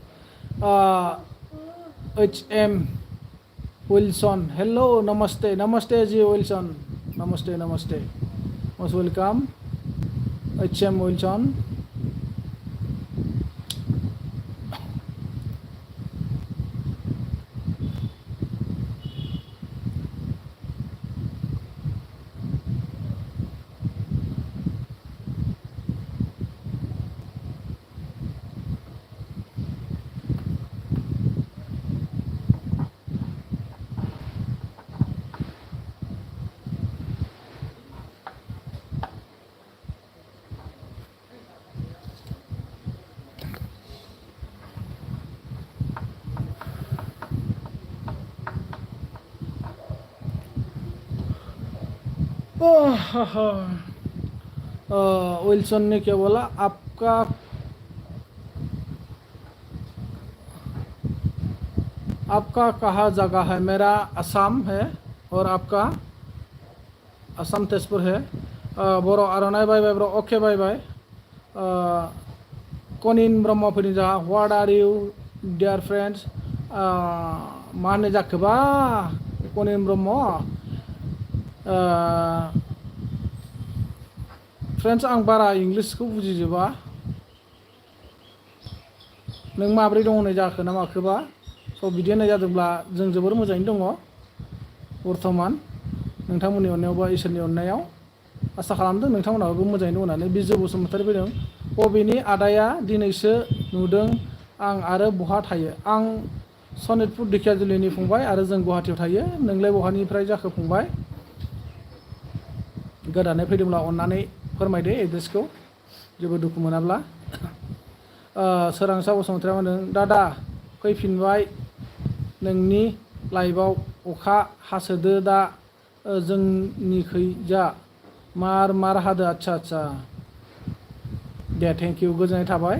HM विल्सन हेलो नमस्ते जी विल्सन नमस्ते most welcome HM Wilson Wilson ने क्या बोला आपका कहाँ जगह है मेरा असम है और आपका असम तेजपुर है बर' आर'नाइ बाय ब्र ओके बाय कनिन ब्रह्म फैदों जोंहा what are you dear friends मा होनो जाखोबा कनिन ब्रह्म फ्रेंड्स आं बारा इंलिसखौ बुजिजोबा नों माब्रै दं होननाय जाखो ना माखोबा स' बिदि होननाय जादोंब्ला जों जोबोर मोजाङैनो दङ बर्थमान नोंथांमोननि अननायाव बा इसोरनि अननायाव आसा खालामदों नोंथांमोनाबो मोजाङैनो दं होननानै बिजु बसुमतारी फैदों बबेनि आदाया दिनैसो नुदों आं आरो बहा थायो आं सनितपुर ढेकियाजुलिनि फंबाय आरो जों गुवाहाटीयाव थायो नोंलाय बहानिफ्राय जाखो फंबाय गोदानै फैदोंब्ला अननानै फोरमायदो एड्रेसखौ जेबो दुखु मोनाब्ला सोरांसा बसुमतारी होनदों दादा फैफिनबाय नोंनि लाइफआव अखा हासोदो दा जोंनिखैजा मार हादो आच्छा दे थेंक इउ गोजोननाय थाबाय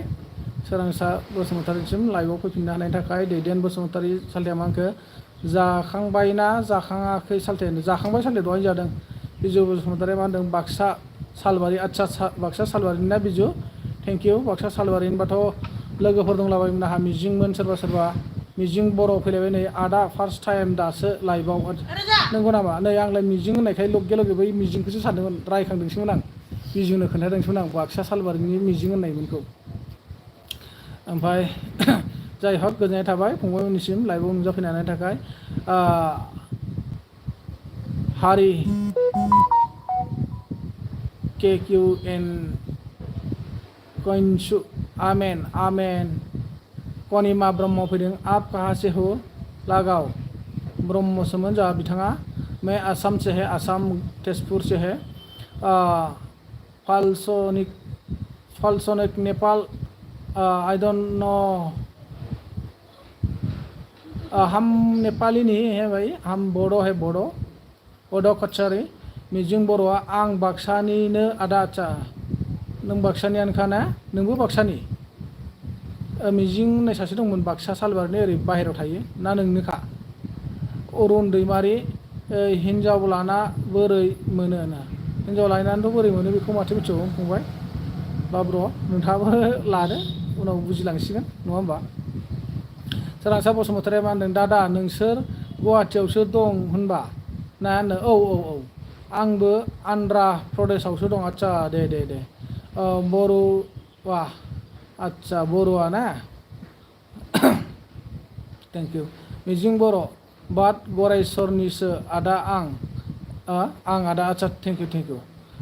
सोरांसा बसुमतारीसिम लाइभआव फैफिननो हानायनि थाखाय दैदेन बसुमतारी सालथेया मा होनखो जाखांबायना जाखाङाखै सालथे जाखांबाय सालथे दहाय जादों बिजु बसुमतारी मा होनदों बाक्सा सालबारि आच्छा बाक्सा सालबारिनि ना बिजु थेंक इउ बाक्सा सालबारिनिबाथ' लोगोफोर दंलाबायोमोन आंहा मिजिंमोन सोरबा मिजिं बर' फैलायबाय नै आदा फार्स्ट टाइम दासो लाइभआव नंगौ नामा नै आंलाय मिजिं होननायखाय लगे लगे बै मिजिंखौसो सानदोंमोन रायखांदोंसोमोन आं बिजुनो खोन्थादोंसोमोन आं बाक्सा सालबारिनि मिजिं होननायमोनखौ ओमफ्राय जाय हक गोजोननाय थाबाय फंबायमोननिसिम लाइभआव नुजाफैनायनि थाखाय हारि KQN कइनसु आमेन कनिमा ब्रह्म फैदों आप कहाँ से हो लागाव ब्रह्मसोमोन जा बिथाङा मैं आसाम से है आसाम तेजपुर से है फालसनिक नेपाल आई डोंट नो हम नेपाली नहीं है भाई हम बोडो है बोडो कछारी मिजिं बर'आ आं बाक्सानिनो आदा आच्छा नों बाक्सानियानोखा ना नोंबो बाक्सानि मिजिं होननाय सासे दंमोन बाक्सा सालबारिनि ओरै बाहेरायाव थायो ना नोंनोखा अरुण दैमारि हिन्जाव लाना बोरै मोनो ना हिन्जाव लायनानैथ' बोरै मोनो बेखौ माथो मिथिगौ फंबाय बाब्र' नोंथाङाबो लादो उनाव बुजिलांसिगोन नङा होमबा सोरांसा बसुमतारीया मा होनदों दादा नोंसोर गुवाहाटियावसो दं होनबा ना होनो औ आंबो आन्ध्रा प्रदेशआवसो दं आच्छा दे बर'आ आच्छा बर'आ ना थेंक इउ मिजिं बर' बाट गरायसरनिसो आदा आं आदा आच्छा थेंक इउ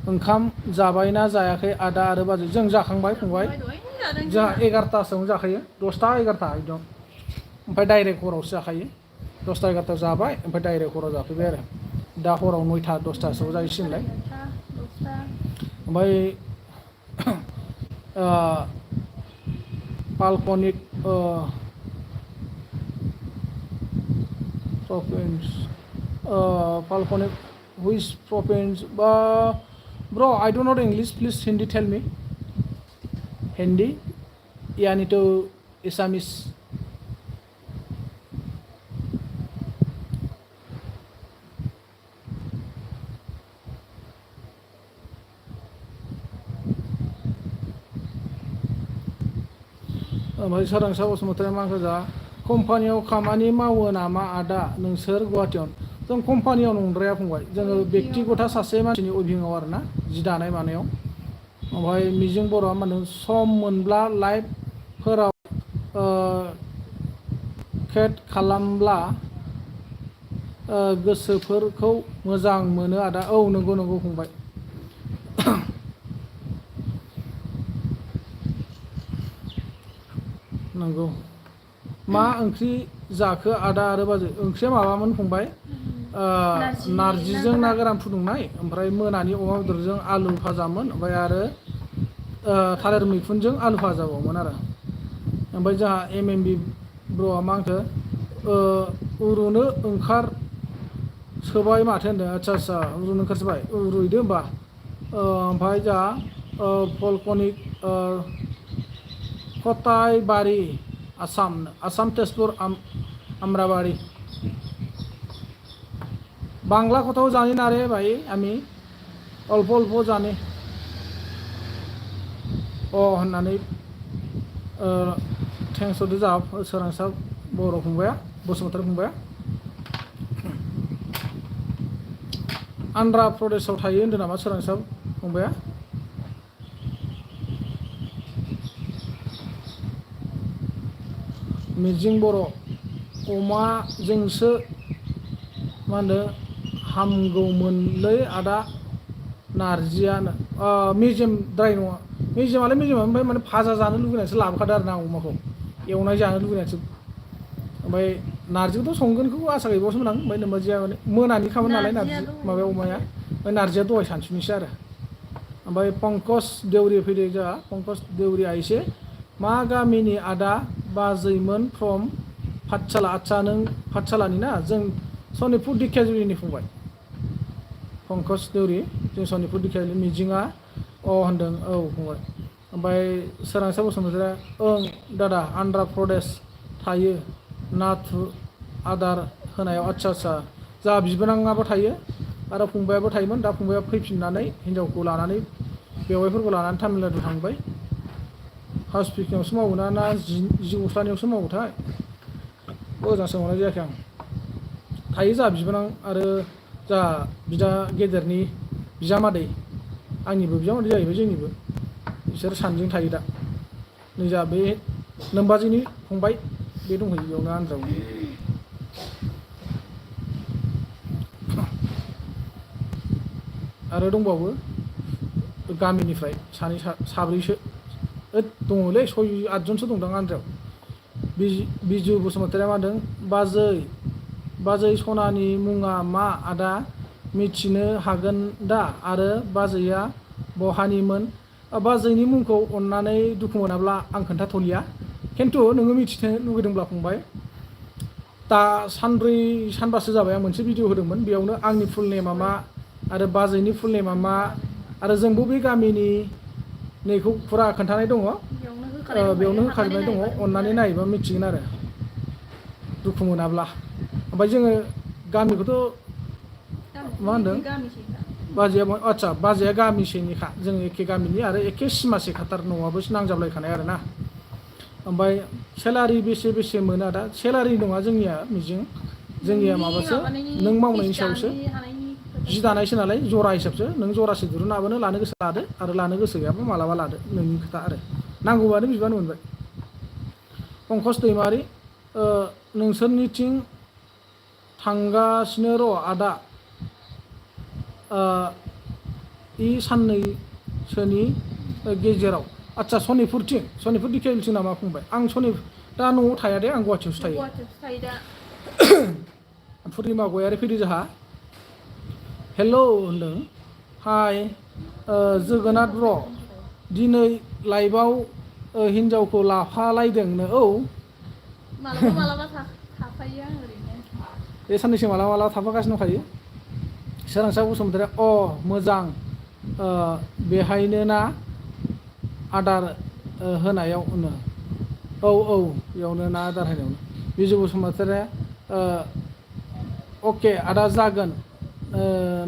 ओंखाम जाबायना जायाखै आदा आरो बाजै जों जाखांबाय फंबाय जोंहा 11थासोआवनो जाखायो 10था 11था एकदम ओमफ्राय डाइरेक्ट हरावसो जाखायो 10था 11था जाबाय ओमफ्राय डाइरेक्ट हराव जाफैबाय आरो दा हराव 9था 10थासोआव जाहैसिगोनलाय ओमफ्राय पालकनिक province Palkonic which province bro I don't know English please Hindi tell me Hindi yani to Assamese ओमफ्राय सोरांसा बसुमतारी मा होनखो जा कम्पानियाव खामानि मावो नामा आदा नोंसोर गुवाहाटियाव जों कम्पानियाव नंद्राया फंबाय जोङो बेक्तिगत सासे मानसिनि उइभिङाव आरो ना जि दानाय मानायाव ओमफ्राय मिजिं बर'आ मा होनदों सम मोनब्ला लाइभफोराव केट खालामब्ला गोसोफोरखौ मोजां मोनो आदा औ नंगौ फंबाय नंगौ मा ओंख्रि जाखो आदा आरो बाजै ओंख्रिया माबामोन फंबाय नारजिजों ना गोरान फुदुंनाय ओमफ्राय मोनानि अमा बेदरजों आलु भाजामोन ओमफ्राय आरो थालिर मैखुनजों आलु भाजाबावमोन आरो ओमफ्राय जोंहा MMB ब्र'आ मा होनखो उरुनो ओंखार सोबाय माथो होनदों आच्छा उरुनो ओंखारसोबाय रुइदो होमबा ओमफ्राय जोंहा पलकनिक कटाईबाड़ी आसाम तेजपुर आम्राबाड़ी बांग्ला কথাও জানি না রে ভাই আমি অল্প জানি होननानै थेंक्स होदो जा सोरांसा बर' फंबाया बसुमतारी फंबाया आन्ध्रा प्रदेशआव थायो होनदों नामा सोरांसा फंबाया मिजिं बर' अमाजोंसो मा होनो हामगौमोनलै आदा नारजियानो मेजेमद्राय नङा मेजेमालाय मेजेम ओमफ्राय माने भाजा जानो लुबैनानैसो लाबोखादो आरो ना अमाखौ एवनाय जानो लुबैनानैसो ओमफ्राय नारजिखौथ' संगोनखौ आसा गैबावसोमोन आं ओमफ्राय नोमबाजिया माने मोनानि खामोन नालाय नारजि माबाया अमाया ओमफ्राय नारजिया दहाय सानसुनिसो आरो ओमफ्राय पंकज देउरि फैदों जोंहा पंकज देउरिया एसे मा गामिनि आदा बाजैमोन फ्रम पाठशाला आदसा नों पाठशालानि ना जों सनितपुर दिखियाजुलिनि फंबाय पंकज देउरि जों सनितपुर दिखियाजुलि मिजिङा होनदों औ फंबाय ओमफ्राय सोरांसा बसुमतारिया ओं दादा आन्ध्र प्रदेश थायो नाथुर आदार होनायाव आदसा जा बिबोनाङाबो थायो आरो फंबायाबो थायोमोन दा फंबाया फैफिननानै हिनजावखौ लानानै बेवाइफोरखौ लानानै तामिलनाडु थांबाय हाउस पिकिंआवसो मावोना ना जि गस्लानियावसो मावोथाय मोजां सोंहरनाय जायाखै आं थायो जा बिबोनां आरो जा बिदा गेदेरनि बिजामादै आंनिबो बिजामादै जाहैबाय जोंनिबो बिसोर सानैजों थायो दा नै जा बे नोमबाजैनि फंबाय बे दंहैयो बेयावनो आन्ध्रायावनो आरो दंबावो गामिनिफ्राय सानै साब्रैसो दङलै 6-8 दंदां आन्ध्रायाव बिजु बसुमतारिया मा होनदों बाजै सनानि मुङा मा आदा मिथिनो हागोन दा आरो बाजैया बहानिमोन बाजैनि मुंखौ अननानै दुखु मोनाब्ला आं खोन्थाथ'लिया खिन्थु नोङो मिथिनो लुगैदोंब्ला फंबाय दा सानबासो जाबाय आं मोनसे भिडिअ होदोंमोन बेयावनो आंनि फुल नेमा मा आरो बाजैनि फुल नेमा मा आरो जों बबे गामिनि नैखौ फुरा खोन्थानाय दङ बेयावनो होखाजोबनाय दङ अननानै नायोबा मिथिगोन आरो दुखु मोनाब्ला ओमफ्राय जोङो गामिखौथ' मा होनदों बाजैया गामिसेनिखा जों एखे गामिनि आरो एखे सिमासे खाथार न'आबो नांजाबलायखानाय आरो ना ओमफ्राय सेलारि बेसे मोनो आदा सेलारि नङा जोंनिया मिजिं जोंनिया माबासो नों मावनायनि सायावसो जि दानायसो नालाय जरा हिसाबसो नों जरासे दिरुनाबोनो लानो गोसो लादो आरो लानो गोसो गैयाबा मालाबा लादो नोंनि खोथा आरो नांगौबानो बिबानो मोनबाय पंकज दैमारि नोंसोरनिथिं थांगासिनो र' आदा साननैसोनि गेजेराव आदसा सनितपुर दिखियाजुलिथिं नामा फंबाय आं दा न'आव थाया दे आं गुवाहाटियावसो थायो पुर्निमा गयारि फैदो जोंहा हेल' होनदों हाय जोगोनाथ ब्र दिनै लाइभआव हिनजावखौ लाफालायदोंनो औ मालाबा थाफायो आं ओरैनो बे साननैसो मालाबा थाफागासिनो दंखायो सोरांसा बसुमतारिया मोजां बेहायनो ना आदार होनायाव औ बेयावनो ना आदार होनायावनो बिजु बसुमतारिया अके आदा जागोन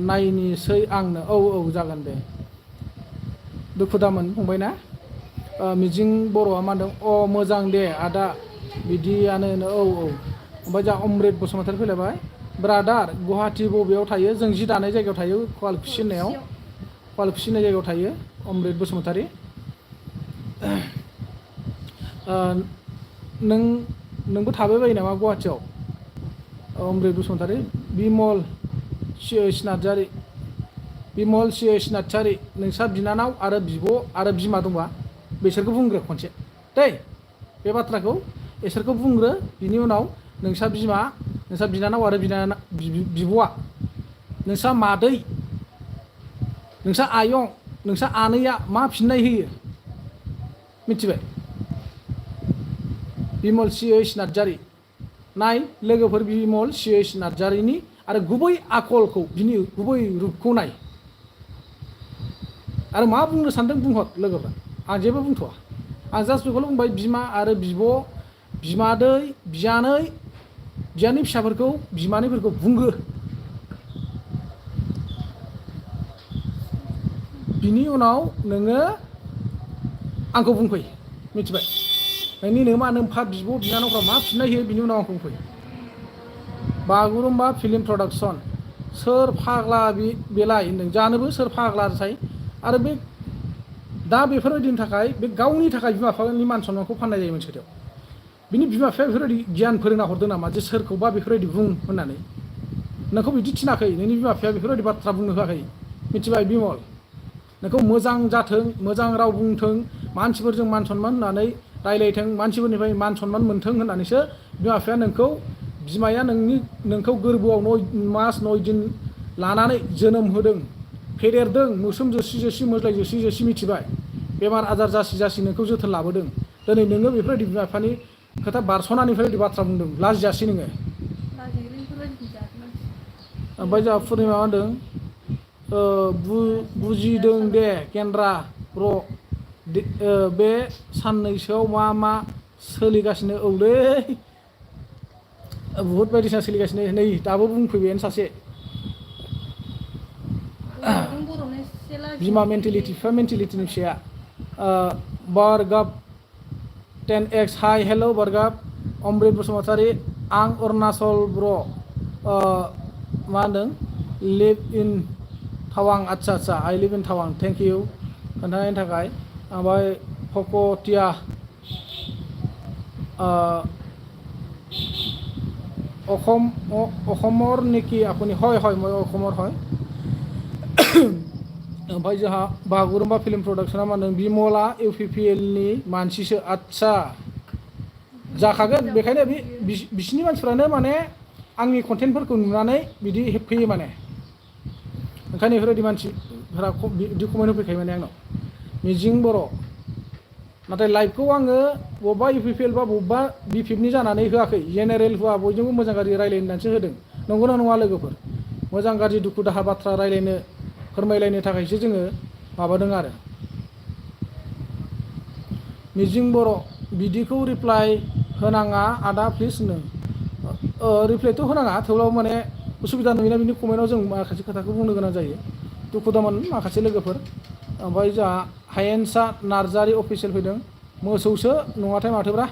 नायनिसै आंनो औ जागोन दे दुखु दामोन फंबाय ना मिजिं बर'आ मा होनदों मोजां दे आदा बिदियानो औ ओमफ्राय जा अमृत बसुमतारि फैलायबाय ब्रादार गुवाहाटि बबेयाव थायो जों जि दानाय जायगायाव थायो कवालकुसि होननाय जायगायाव थायो अमृत बसुमतारि नोंबो थाबाय बायो नामा गुवाहाटियाव अमृत बसुमतारि बिमल सिएस नार्जारि नोंसा बिनानाव आरो बिब' आरो बिमा दंबा बिसोरखौ बुंग्रो खनसे दै बे बाथ्राखौ इसोरखौ बुंग्रो बिनि उनाव नोंसा बिमा नोंसा बिनानाव आरो बिब'आ नोंसा मादै नोंसा आयं नोंसा आनैया मा फिननाय होयो मिथिबाय बिमल सिएस नार्जारि नाय लोगोफोर बिमल सिएस नार्जारिनि आरो गुबै आखलखौ बिनि गुबै रुपखौ नाय आरो मा बुंनो सानदों बुंहर लोगोफ्रा आं जेबो बुंथ'वा आं जास्ट बेखौल' बुंबाय बिमा आरो बिब' बिमादै बियानै फिसाफोरखौ बिमानैफोरखौ बुंग्रो बिनि उनाव नोङो आंखौ बुंफै मिथिबाय नोंनि नोम्फा बिब' बिनानावफ्रा मा फिननाय होयो बिनि उनाव आंखौ बुंफै बागुरुम्बा फिल्म प्रडाक्सन सोर फाग्ला बेलाय होनदों जानोबो सोर फाग्ला थाय आरो बे दा बेफोरबायदिनि थाखाय बे गावनि थाखाय बिमा बिफानि मान सन्मानखौ फाननाय जायो मोनसे खोथायाव बिनि बिमा बिफाया बेफोरबायदि गियान फोरोंना हरदों नामा जे सोरखौबा बेफोरबायदि बुं होननानै नोंखौ बिदि थिनाखै नोंनि बिमा बिफाया बेफोरबायदि बाथ्रा बुंनो होआखै मिथिबाय बिमल नोंखौ मोजां जाथों मोजां राव बुंथों मानसिफोरजों मान सन्मान होनानै रायलायथों मानसिफोरनिफ्राय मान सन्मान मोन्थों होननानैसो बिमा बिफाया बिमाया नोंखौ गोरबोआव 9 दिन लानानै जोनोम होदों फेदेरदों मोस्रोम जोसि मोज्लाय जोसि मिथिबाय बेमार आजार जासि नोंखौ जोथोन लाबोदों दिनै नोङो बेफोरबायदि बिमा बिफानि खोथा बारस'नानिफ्राय बिदि बाथ्रा बुंदों लाजियासै नोङो लाजिगोन बेफोरबायदि बुंजागोन मानसि ओमफ्राय जोंहा पुर्निमा मा होनदों बुजिदों दे केन्द्रा र' बे साननैसोआव मा सोलिगासिनो औलै बुहुत बायदिसिना सोलिगासिनो नै दाबो बुंफैबायानो सासे बर'जों बर'नो एसे लाजि बिमा मेन्टेलिटि बिफा मेन्टेलिटिनि फिसाया बारगाब 10x हाय हेल' बारगाब अमृत बसुमतारी आं अरुणाचल ब्र' मा होनदों लिभ इन टावां आदसा आइ लिभ इन टावां थेंक इउ खोन्थानायनि थाखाय ओमफ्राय फक'टिया অসমৰ নেকি আপুনি হয় মই অসমৰ হয় ओमफ्राय जोंहा बागुरुम्बा फिल्म प्रडाक्शना मा होनदों बिमला UPPL नि मानसिसो आदसा जाखागोन बेखायनो बिसिनि मानसिफ्रानो माने आंनि कन्टेन्टफोरखौ नुनानै बिदि हेप्फैयो माने ओंखायनो बेफोरबायदि मानसिफोरा बिदि कमेन्ट होफैखायो माने आंनाव मिजिं बर' नाथाय लाइभखौ आङो बबेबा UPPL बा बबेबा B5नि जानानै होआखै जेनेरेल होआ बयजोंबो मोजां गाज्रि रायलायनो होननानैसो होदों नंगौना नङा लोगोफोर मोजां गाज्रि दुखु दाहा बाथ्रा रायलायनो फोरमायलायनो थाखायसो जोङो माबादों आरो मिजिं बर' बिदिखौ रिप्लाइ होनाङा आदा प्लिज होनो रिप्लाइथ' होनाङा थेवब्लाबो माने उसुबिदा नुयोना बिनि कमेन्टआव जों माखासे खोथाखौ बुंनो गोनां जायो दुखु दामोन माखासे लोगोफोर ओमफ्राय जोंहा हायेनसा नार्जारि अफिसियेल फैदों मोसौसो नङाथाय माथोब्रा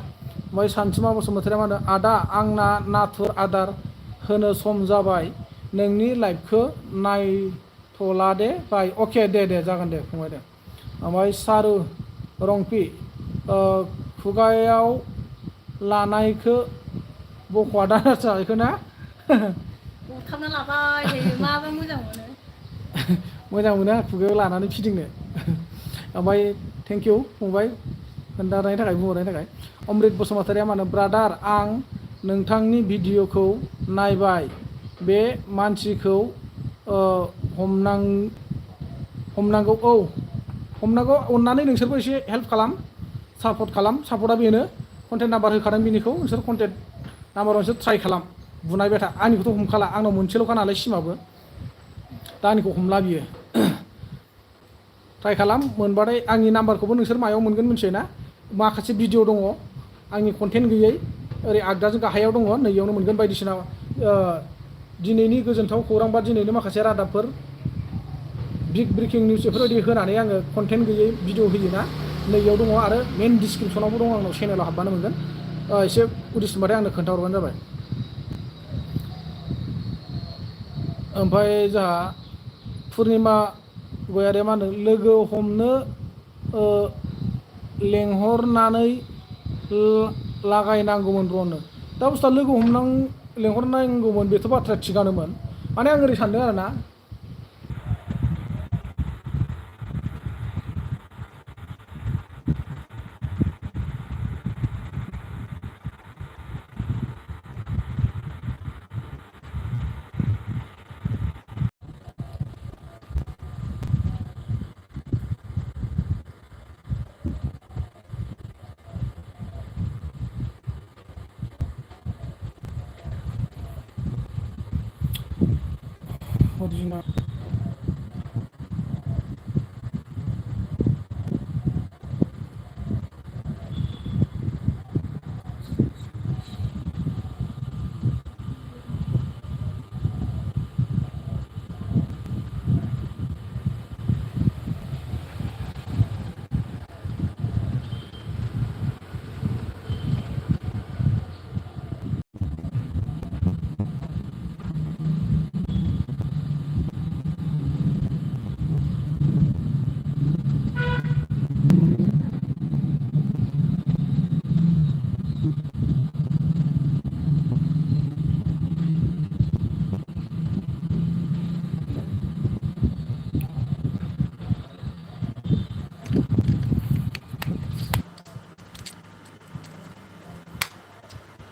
ओमफ्राय सानसुमा बसुमतारी मा होनदों आदा आंना नाथुर आदार होनो सम जाबाय नोंनि लाइभखौ नायथ'ला दे बाय अके दे जागोन दे फंबाय दे ओमफ्राय सारु रंपि खुगायाव लानायखौ बख'आ दा बेखौ ना अरखाबना लाबाय थायो माबा मोजां मोनो मोजां मोनो खुगायाव लानानै फिदिंनो ओमफ्राय थेंक इउ फंबाय खोन्थानायनि थाखाय बुंहरनायनि थाखाय अमृत बसुमतारीया मा होनो ब्रादार आं नोंथांनि भिडिअखौ नायबाय बे मानसिखौ हमनांगौ हमनांगौ अननानै नोंसोरबो एसे हेल्प खालाम सापर्ट खालाम सापर्टआ बेनो कन्टेक्ट नाम्बार होखादों बिनिखौ नोंसोर कन्टेक्ट नाम्बाराव नोंसोर ट्राइ खालाम बुनायबाय था आंनिखौथ' हमखाला आंनाव मोनसेल'खा नालाय सिमाबो दा आंनिखौ हमला बियो ट्राइ खालाम मोनबाथाय आंनि नाम्बारखौबो नोंसोर मायाव मोनगोन मिथियो ना माखासे भिडिअ दङ आंनि कन्टेन्ट गैयै ओरै आगदाजों गाहायाव दङ नैयावनो मोनगोन बायदिसिना दिनैनि गोजोनथाव खौरां बा दिनैनि माखासे रादाबफोर बिग ब्रेकिं निउस बेफोरबायदि होनानै आङो कन्टेन्ट गैयै भिडिअ होयो ना नैयाव दङ आरो मेन डिसक्रिपसनावबो दङ आंनाव चेनेलाव हाबबानो मोनगोन एसे उदिस मोनबाथाय आंनो खोन्थाहरबानो जाबाय ओमफ्राय जोंहा पुर्निमा गयारिया मा होनो लोगो हमनो लेंहरनानै लागायनांगौमोन ब्र'नो दा बुस्थुआ लोगो लेंहरनांगौमोन बेथ' बाथ्राया थिगानोमोन माने आं ओरै सानदों आरो ना original